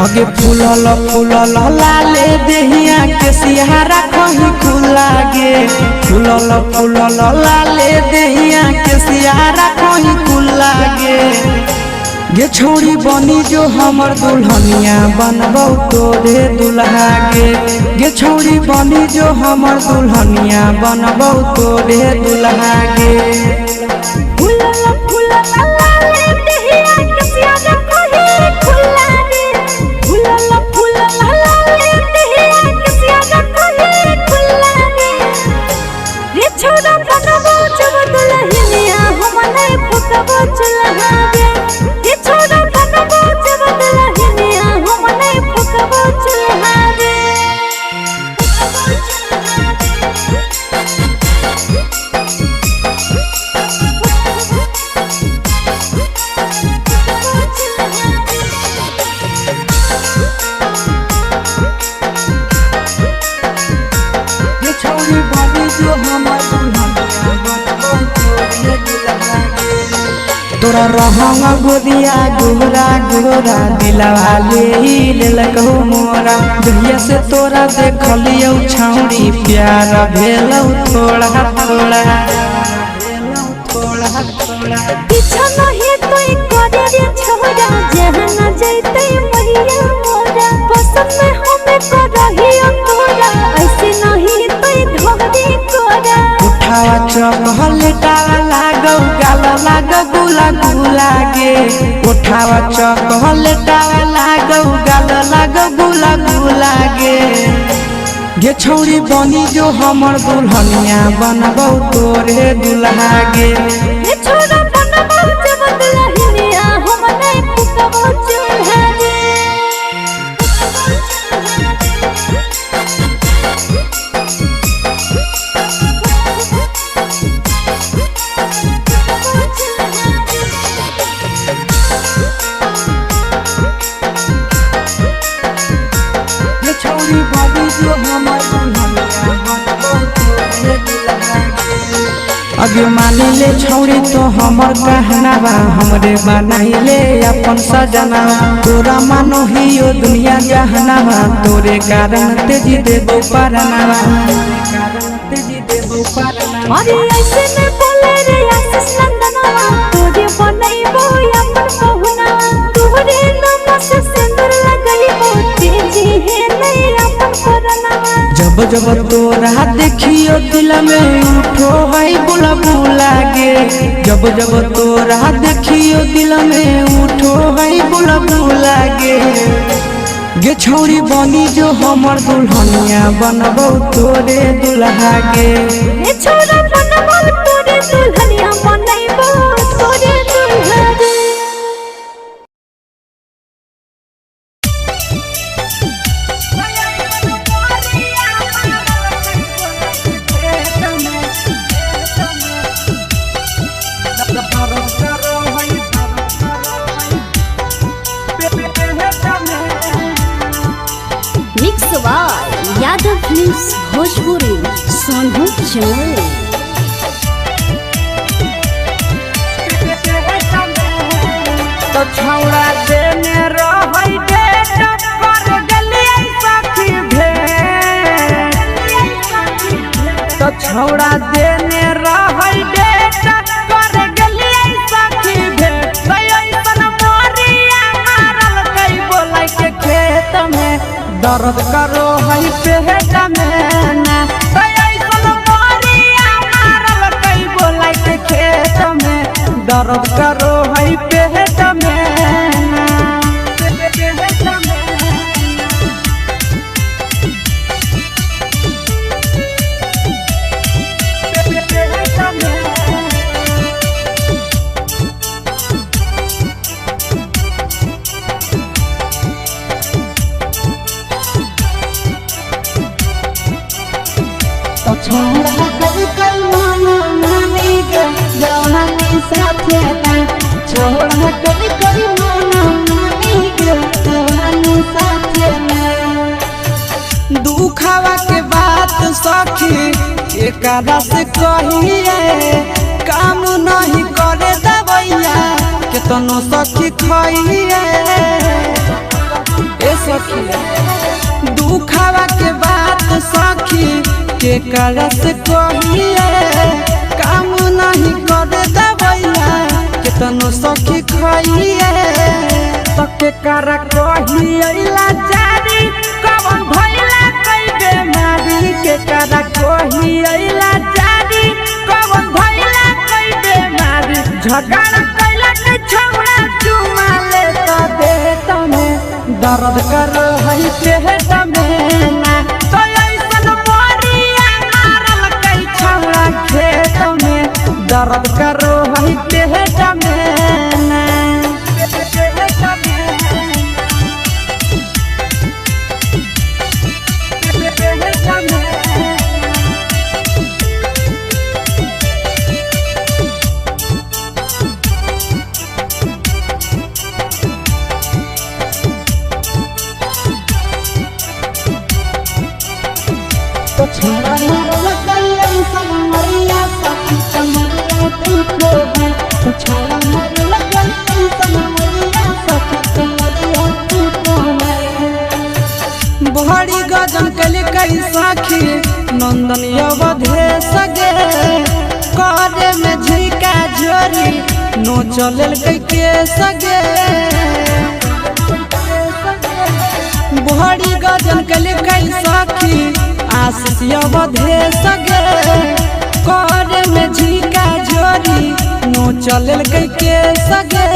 अगे फूलल फूलल लाले देहिया के सिहारा कहीं खुला गे। फूलल फूलल लाले देहिया के सिहारा कहीं खुला गे। गे छौड़ी बनी जो हमर दुल्हनिया बनबौ तोरे दुल्हा गे। गे छौड़ी बनी जो हमर दुल्हनिया बनबौ तोरे दुल्हा गे। फूलल फूलल लाले देहिया के सियारा कहीं खुला रे। फूलल फूलल लाले देहिया के सियारा कहीं खुला रे। रे छोरा बनबो जब दुल्हनिया हम नहीं फुकबो चूल्हा रे। रे छोरा बनबो जब दुल्हनिया हम नहीं फुकबो चूल्हा रे। गे छौड़ी बनी जो हमर दुल्हनिया बनबौ तोरे दुल्हा गे। तोरा रहंग गोदिया गोरा गोरा दिलवा ले लेलकौ मोरा। जहिया से तोरा देखलियौ छौड़ी प्यार भेलौ थोड़ा थोड़ा। पीछा नहीं तो करे रे छोरा जहाँ न जैते मैया मोरा। पसंद में हमें करही तोरा ऐसे नहीं तो धोरी कोरा। उठावा चॉकलेटावा लागौ गाल लाग गुला गुला गे। उठावा चॉकलेटावा लागौ गाल लाग गुला गुला गे। गे छौड़ी बनी जो हमर दुल्हनिया बनबौ तोरे दुल्हा गे। रे छोरा बनबो जब दुल्हनिया हम नहीं फुकबो चूल्हा रे। गे छौड़ी बनी जो हमर दुल्हनिया बनबौ तोरे दुल्हा गे। अगे मानी ले छौड़ी तो हमर कहनावा हमरे बनाइले अपन सजना। तोरा मानो हियो दुनिया जहनावा तोरे कारण तेजी देबो परनावा। अरे ऐसे में बोले रे आशीष नंदनवा तोरे बनैबो अपन पहुना। तोरे नाम से सिंदूर लगैबो तेजी है नहीं अपन परनावा। जब जब तोरा देखियो दिल में उठो है बुला बुला गे। जब जब तोरा देखियो दिल में उठो है बुला बुला गे। गे छौड़ी बनी जो हमर दुल्हनिया बनबौ तोरे दुल्हा गे। रे छोरा बनबो तोरे दुल्हनिया बनैबो तोरे दुल्हा रे। Mix by Yadav films Bhojpuri Sonbhadra Chamoli. तो छौड़ा देने रहै डेट कर गेलियै सखी भेंट। तो छौड़ा देने रहै डेट कर गेलियै सखी भेंट। तो ऐसन मोरिया मारल कै बोलै के खेत में दर्द करो है पेट में ना। तो ऐसन मोरिया मारल कै बोलै के खेत में दर्द करो है पेट में ना। पेट में। पेट में। तो छोड़ा कल कल माना मानी गे जवानी साथे ना। छोड़ा कल कल माना मानी गे जवानी साथे ना। दुखावा के बात सखी एकरा से कहिए, काम नहीं करे दवैया केतनो सखी खइए। ए सखी दुखावा के बात सखी केकरा से कहिए, काम नहीं करे दवैया केतनो सखी खइए। तो केकरा कहिए लाचारी कवन भइला कई बेमारी, केकरा कहिए लाचारी कवन भइला कई बेमारी। झगड़ा कैला के छौड़ा चुमा ले तो देत में दर्द करो है पेट में ना। तो ऐसन मोरिया मारल कई छौड़ा खेत में दर्द करो है पेट में ना। पेट में। पेट में। तो छोड़ा मारल कल समरिया सखी कमरिया तू को है। तो छोड़ा मारल कल समरिया सखी कमरिया तू को है। बड़ी गजन कल कई साखी नंदन अवधे सगे, करे में झिका झोरी नो चलल कई के सगे। बड़ी गजन कल कई साखी आशीष अवधे सगे, करे में झिका झोरी नो चलल कई के सगे।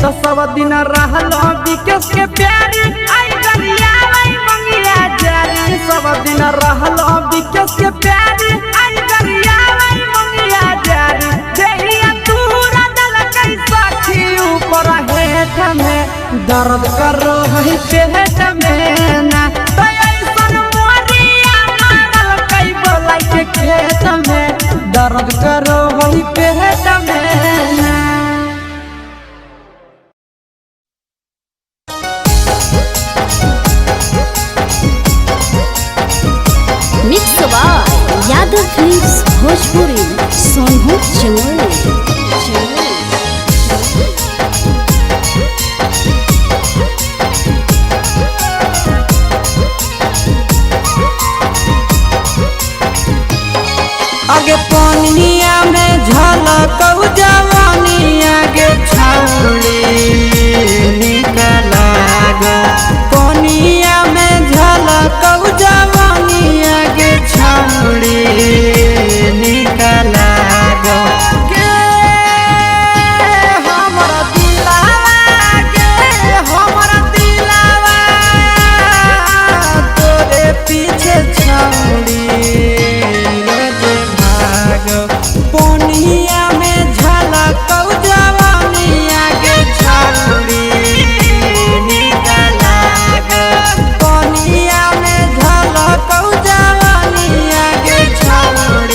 तो सब दिन रहल विकेश के प्यारी आई गरिया आई मंगिया जारी। सब दिन रहल विकेश के प्यारी आई गरिया आई मंगिया जारी। देहिया तूरा दल कई सखी ऊपर हेठ में दर्द करो है पेट में ना। तो ऐसन मोरिया मारल कई बोलै के खेत में दर्द करो है पेट में ना। Mix by Yadav films Bhojpuri Sonbhadra Chamoli. आगे पनिया में झलक जवानी आगे छौड़ी निकलाग। पनिया में झलक जवानी आगे छौड़ी निकलाग। गे हमरा दिलावा गे हमरा दिलावा तोरे पीछे छौड़ी पनिया में झलक जवानी आगे छौड़ी निकलाग। पनिया में झलक जवानी आगे छौड़ी।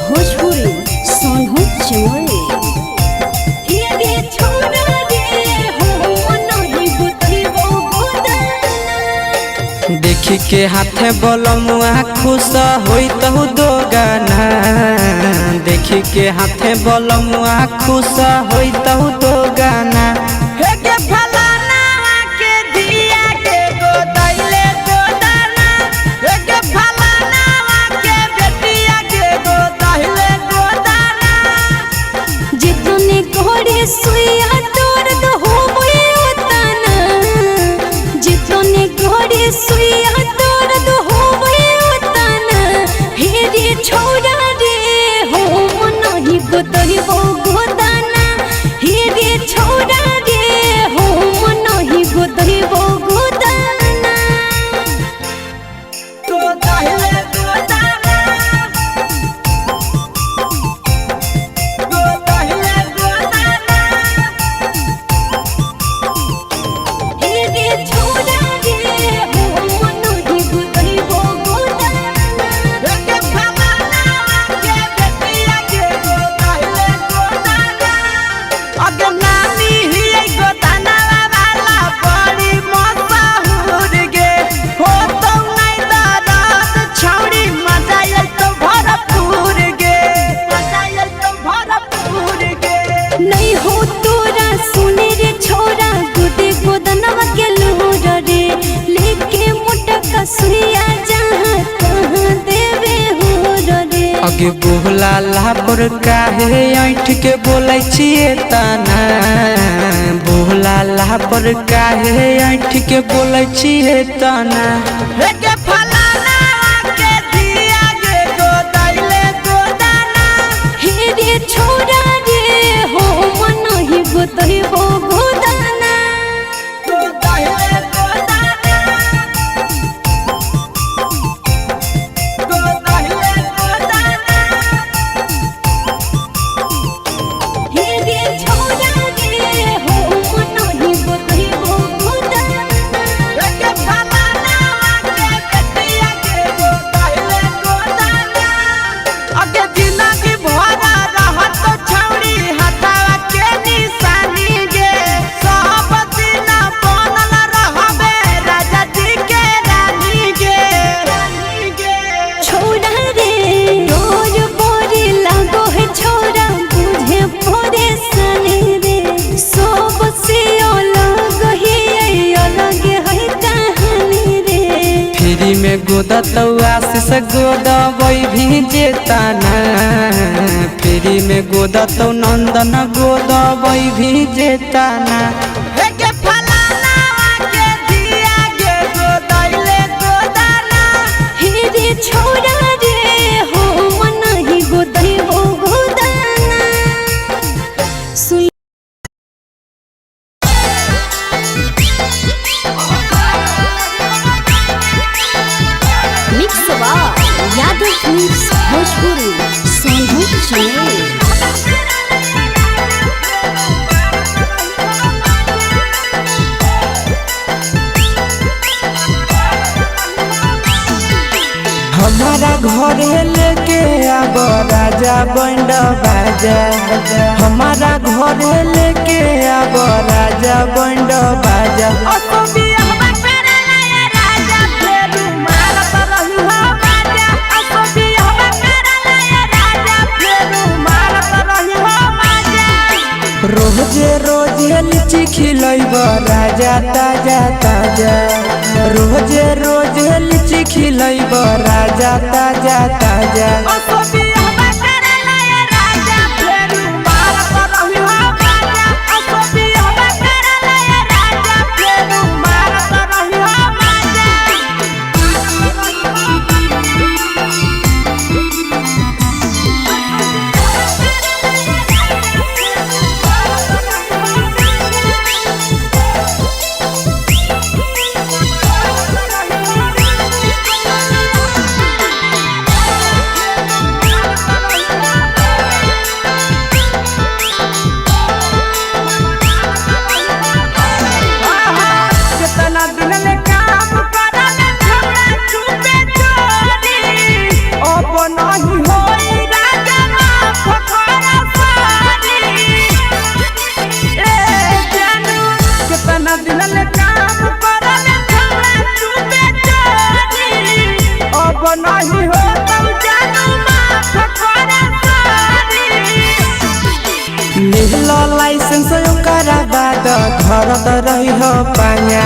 भोजपुरी सोनू चमोली। हे रे छोरा रे हो नहीं गोतैबो गोदाना। देखी के हाथे बलमुआ खुश होइतहु दो गाना। देखी के हाथे बलमुआ खुश होइतहु दो गाना। हे के फलाना के धिया के गोदैले गोदाना। हे के फलाना के बेटिया के गोदैले गोदाना। जितने घोड़े सुइया दर्द होबे ओतना, जितने घोड़े सुइया दर्द होबे ओतना। हे रे छोरा रे हो नहीं गोतैबो गोदाना। हे रे छोरा रे हो नहीं गोतैबो गोदाना। गोदैले गोदाना। गोदैले गोदाना। हे रे छोरा रे हो नहीं गोतैबो गोदाना। हे के फलाना के बेटिया के गोदैले गोदाना। अगे नानी हियै गोदाना वाला बड़ी मशहूर गे। हो तो नै दरद छौड़ी मजा अइतौ भरपूर गे। मजा अइतौ भरपूर गे। नहीं हो तोरा सुने रे छोरा गुदे गोदनवा के लूर रे, लेके मोटा कसुइया जहाँ तहाँ देवे हो रे। अगे बोहला लापर काहे ऐठ के बोलै छियै तना। बोहला लापर काहे ऐठ के बोलै छियै तना। हे के फलाना के धिया के गोदैले गोदाना। हे रे छोरा रे हो मन ही गोतैबो गोदाना। गोदैले गोदाना। गोदैले गोदाना। हे रे छोरा रे हो मन ही गोतैबो गोदाना। हे के फलाना के बेटिया के गोदैले गोदाना। अगे जिंदगी भर रहत छौड़ी हथवा के निशानी गे। सब दिन बनल रहबे राजा जी के रानी गे। रानी गे। छोरा रे रोज बोरी लागो है छोरा बुझे परेशानी रे, सब से अलग ही अलग है कहानी रे। फ्री में गोदतौ आशीष गोदबै भी जेताना। फ्री में गोदतौ नंदन गोदबै भी जेताना। हे के फलाना के धिया के गोदैले गोदाना। हे रे छोरा रे हो मन ही गोदैबो गोदाना। सुन mix by Yadav films Bhojpuri Sonu Chamoli. हमारा घरे लेके आब राजा बैंड बाजा। हमारा घरे लेके आब राजा बैंड बाजा। असो बियाहवा करला या राजा फेरू मारत रही हो बाजा। असो बियाहवा करला या राजा फेरू मारत रही हो बाजा। रोजे रोजे लीची खिलैब राजा ताजा ताजा। रोजे रोजे लीची खिलैब राजा ताजा ताजा। असो बियाहवा करला या राजा फेरू मारत रही हो बाजा। असो बियाहवा करला या राजा फेरू मारत रही हो बाजा। Thank you. संगही हो तौ जानू माफ करे सारी। लेहलो लाइसेंस ओकरा बाद धरत रही हो पाया।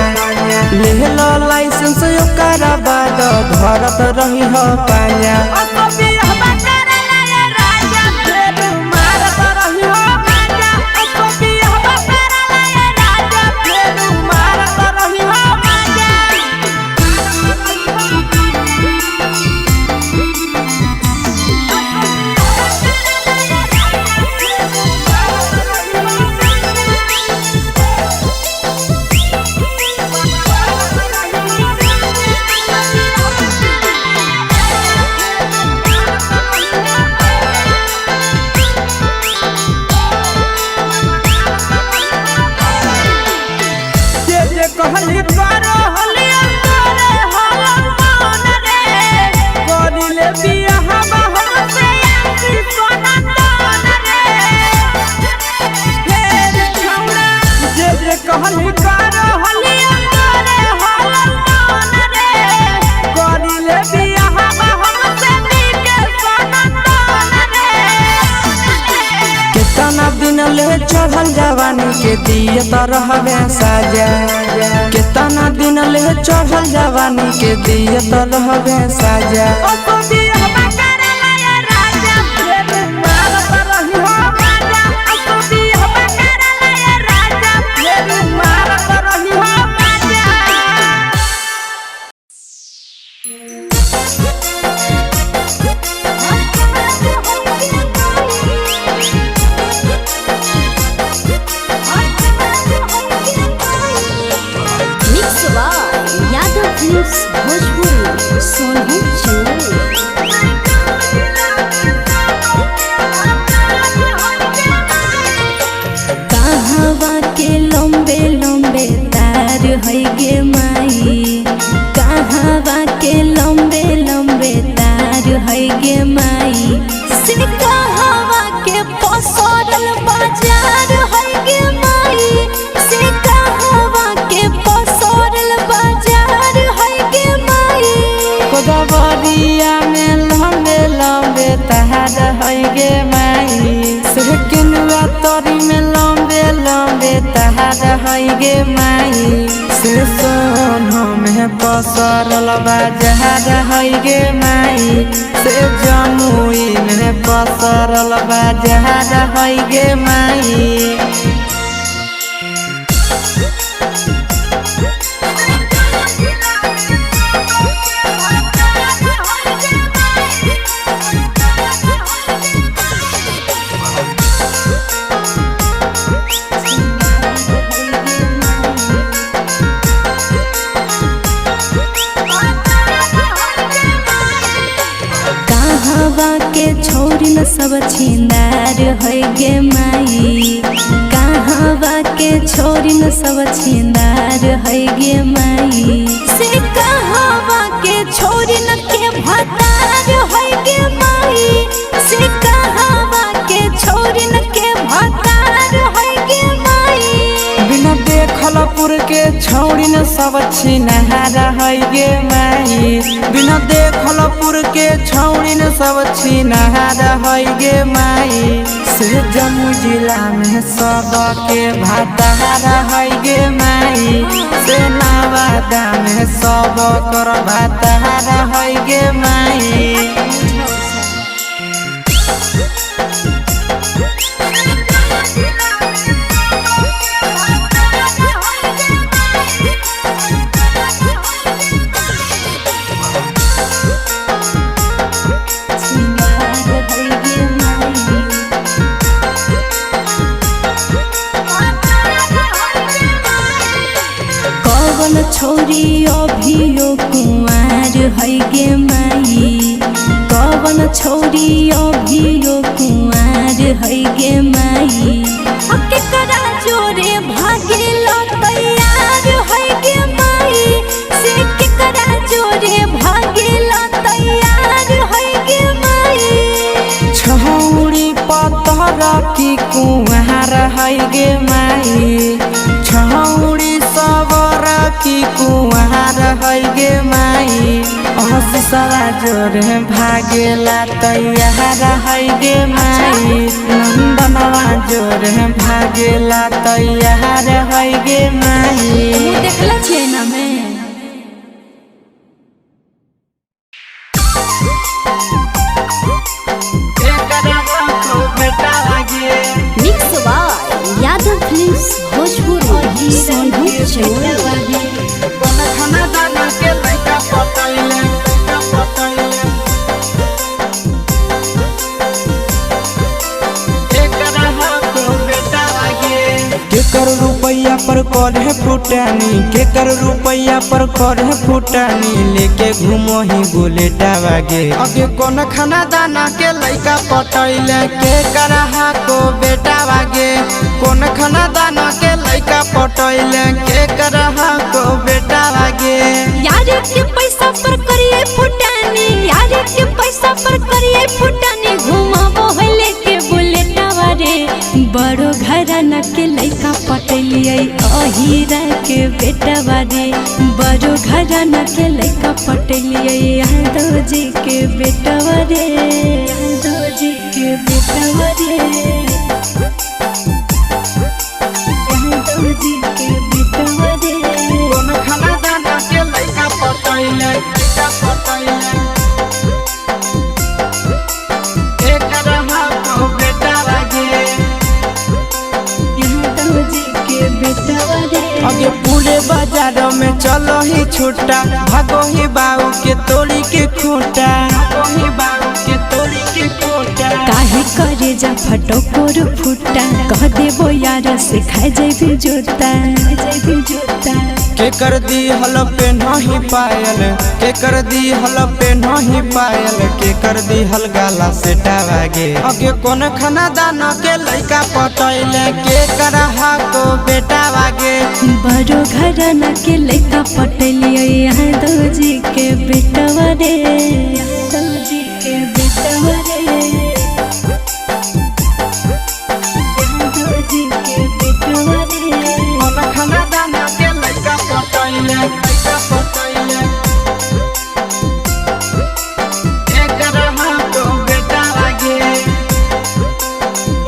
लेहलो लाइसेंस ओकरा बाद धरत रही हो पाया। असो बियाहवा करला ये राजा फेर मारत रही हो माजा। असो बियाहवा करला ये राजा फेर मारत रही हो माजा। जे जे कहली करो हली तोरे हलन मान रे। करिले बियाहवा हमसे आखी सोना दान रे। हे रे छौड़ा जे जे कहली करो हली तोरे हलन मान रे। करिले बियाहवा हमसे नीके सोना दान रे। केतना दिन ले चढ़ल जवानी के दिए रहबे साजा। केतना दिन ले चढ़ल जवानी के दिए रहबे साजा। असो बियाहवा करला ये राजा फेर मारत रही हो माजा। असो बियाहवा करला ये राजा फेर मारत रही हो माजा। Mix by Yadav films Bhojpuri Sonu Chennai. कहवा के लंबे लंबे तार है गे माई। कहवा के लंबे लंबे तार है गे माई। से कहवा के पसरल बाजार है गे माई। से कहवा के पसरल बाजार है गे माई। गोदावरिया में लंबे लंबे तार है गे माई। से केनुआ तरी में लंबे लंबे तार है गे माई। से सोनो में पसरल बाजार है गे माई। से जमुई में पसरल बाजार है गे माई। कहवा के छोरी न सब छिंदार है गे माई। कहवा के छोरी न सब छिंदार है गे माई। से कहवा के छोरी न के भतार है गे माई। से कहवा के छोरी न के भतार है गे माई। बिना देखल पुर के छौड़ी न सब छिनहार है गे माई। बिना देखल पुर के छौड़ी न सब छिनहार है गे माई। से जमुई जिला में सब के भातार है गे माई। से नवादा में सब कर भातार है गे माई। छिंदार है गे माई। कवन छोरी अभियो कुंवार है गे माई। कवन छोरी अभियो कुंवार है गे माई। केकरा जोरे भागेल तैयार है गे माई। से केकरा जोरे भागेल तैयार है गे माई। छौड़ी पतर की कुंवार है गे माई। छौड़ी सबर की कुंवार है गे माई। सवा जोरे भागेला तैयार है गे माई। नंदनवा जोरे भागेला तैयार है गे माई। मुँह देखला छियै ना में। Mix by Yadav films Bhojpuri Sonbhadra Chamoli. केकर रुपैया पर करे फुटानी, केकर रुपैया पर करे फुटानी, लेके घूमो ही बुलेटा बागे। अगे कौन खाना दाना के लइका पटैले, के करहा को बेटा बागे। कौन खाना दाना के लइका पटैले, के करहा को बेटा बागे। यार के पैसा पर करिए फुटानी, यार के पैसा पर करिए फुटानी, घुमाबो है लेके बुलेटवा रे। बड़ो घराना के लइका पटलियै अहीरा के बेटवा रे। बड़ो घराना के लइका पटलियै यादव जी के बेटवा रे। यादव जी के बेटवा रे। यादव जी के बेटवा रे। कौन खाना दाना के लइका पटैले, लइका पटैले, के करहा को बेटा बागे। यादव जी के बेटवा रे। अगे पूरे बाजार में चलो ही छुट्टा, भागो ही बाऊ के तोड़ी के खूंटा, भागो ही बाऊ के तोड़ी के खूंटा। काहे करे जा फटोकोर फुटा, कह देबो यार से खा जेबी जोता, खा जेबी जोता। के कर दी हल पे नहीं पायल, के कर दी हल पे नहीं पायल, के कर दी हल गाला से टावागे। अगे कौन खाना दाना के लइका पटैले, के करहा को बेटा वागे। बड़ो घराना के लइका पटलियै यादव जी के बेटवा रे। यादव जी के बेटवा रे। यादव जी के बेटवा रे। कौन खाना दाना के लइका पटैले, लइका पटैले, के करहा को बेटा वागे।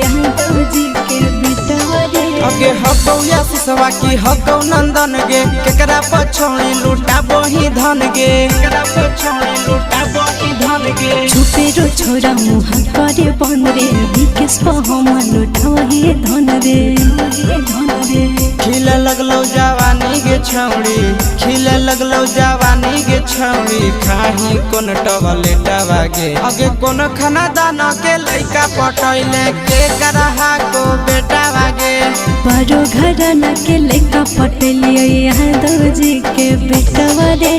यादव जी के बेटवा रे। अगे हकौ या सिसवा की हकौ नंदन गे, केकरा पछौड़ी लूटा बही धन गे, केकरा पछौड़ी लूटा बही धन गे। छुपेरो छोरा मुहा करे बन रे, विकेश हम लुटावही धन रे, धन रे। खिले लगलो जवानी गे छौड़ी, खिले लगलो जवानी गे छौड़ी, खाही कोन टबलेटा बागे। अगे कोन खाना दाना के लइका पटैले, के करहा को बेटा बागे। बड़ो घराना के लइका पटलियै यादव जी के बेटवा रे।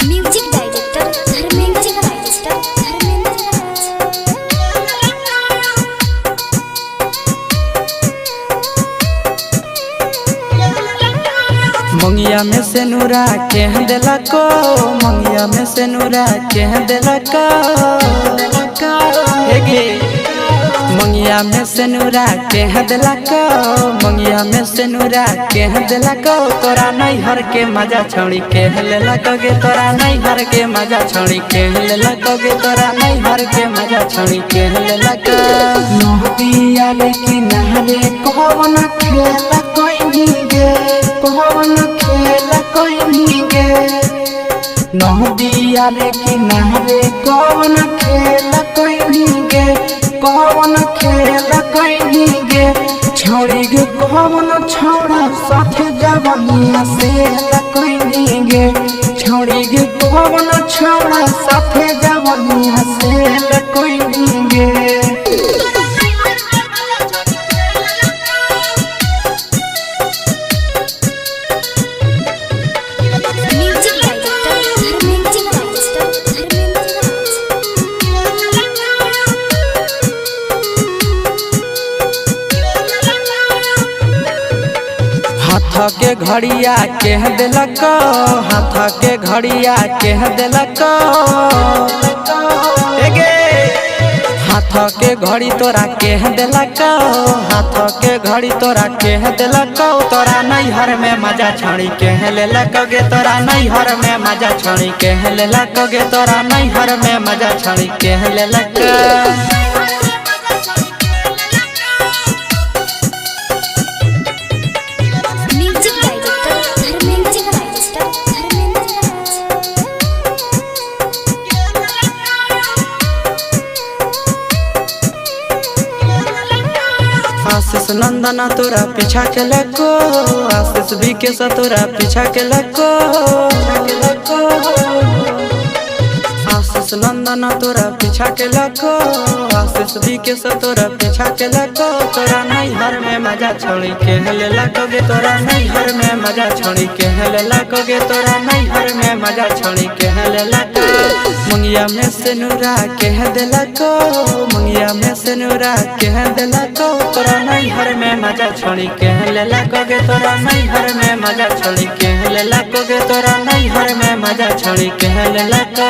Music director Dharmendra Raj, Dharmendra Raj. मंगिया में से नूरा के देलको, मंगिया में से नूरा के देलको, हे गे। मंगिया में से नूरा के देलको, मंगिया में से नूरा के देलको, तोरा नैहर के मजा छौड़ी के लेलको गे, तोरा नैहर के मजा छौड़ी के लेलको गे, तोरा नैहर के मजा छौड़ी के लेलको। नहतिया रे किनारे कौन खेल कोइनी गे, कौन खेल कोइनी गे। नहदिया रे किनारे कौन खेल कोइनी गे, कौन खेल कोइनी गे। छौड़ी गे कौन छौड़ा साथे जवनिया से कोइनी गे, छौड़ी गे कौन छौड़ा साथे जवनिया से कोइनी गे। Music director Dharmendra Raj, Dharmendra Raj. हाथ के घड़िया के देलक, हाथ के घड़िया के देलक, ए गे। हाथ हाथ के घड़ी तोरा के देलक, हाथ के घड़ी तोरा के देलक, तोरा नैहर में मजा छड़ी के लेलक गे, तोरा नैहर में मजा छड़ी के लेलक गे, तोरा नैहर में मजा छड़ी के लेलक। Music director Dharmendra director Dharmendra. Ashish Nandan तोरा पीछा के लको, आशीष विकेश तोरा पीछा के लको, आशीष नंदन तोरा पीछा के लको, आशीष विकेश तोरा पीछा के लको, तोरा नैहर में मजा छोड़ी के लेलक गे, तोरा नैहर में मजा छोड़ी के लेलक गे, तोरा नैहर में मजा छोड़ी के लेलक। मंगिया में से नूरा के देलको, मंगिया में से नूरा के देलको, तोरा नैहर में मजा छोड़ी के लेलक गे, तोरा नैहर में मजा छोड़ी के लेलक गे, तोरा नैहर में मजा छोड़ी के लेलक।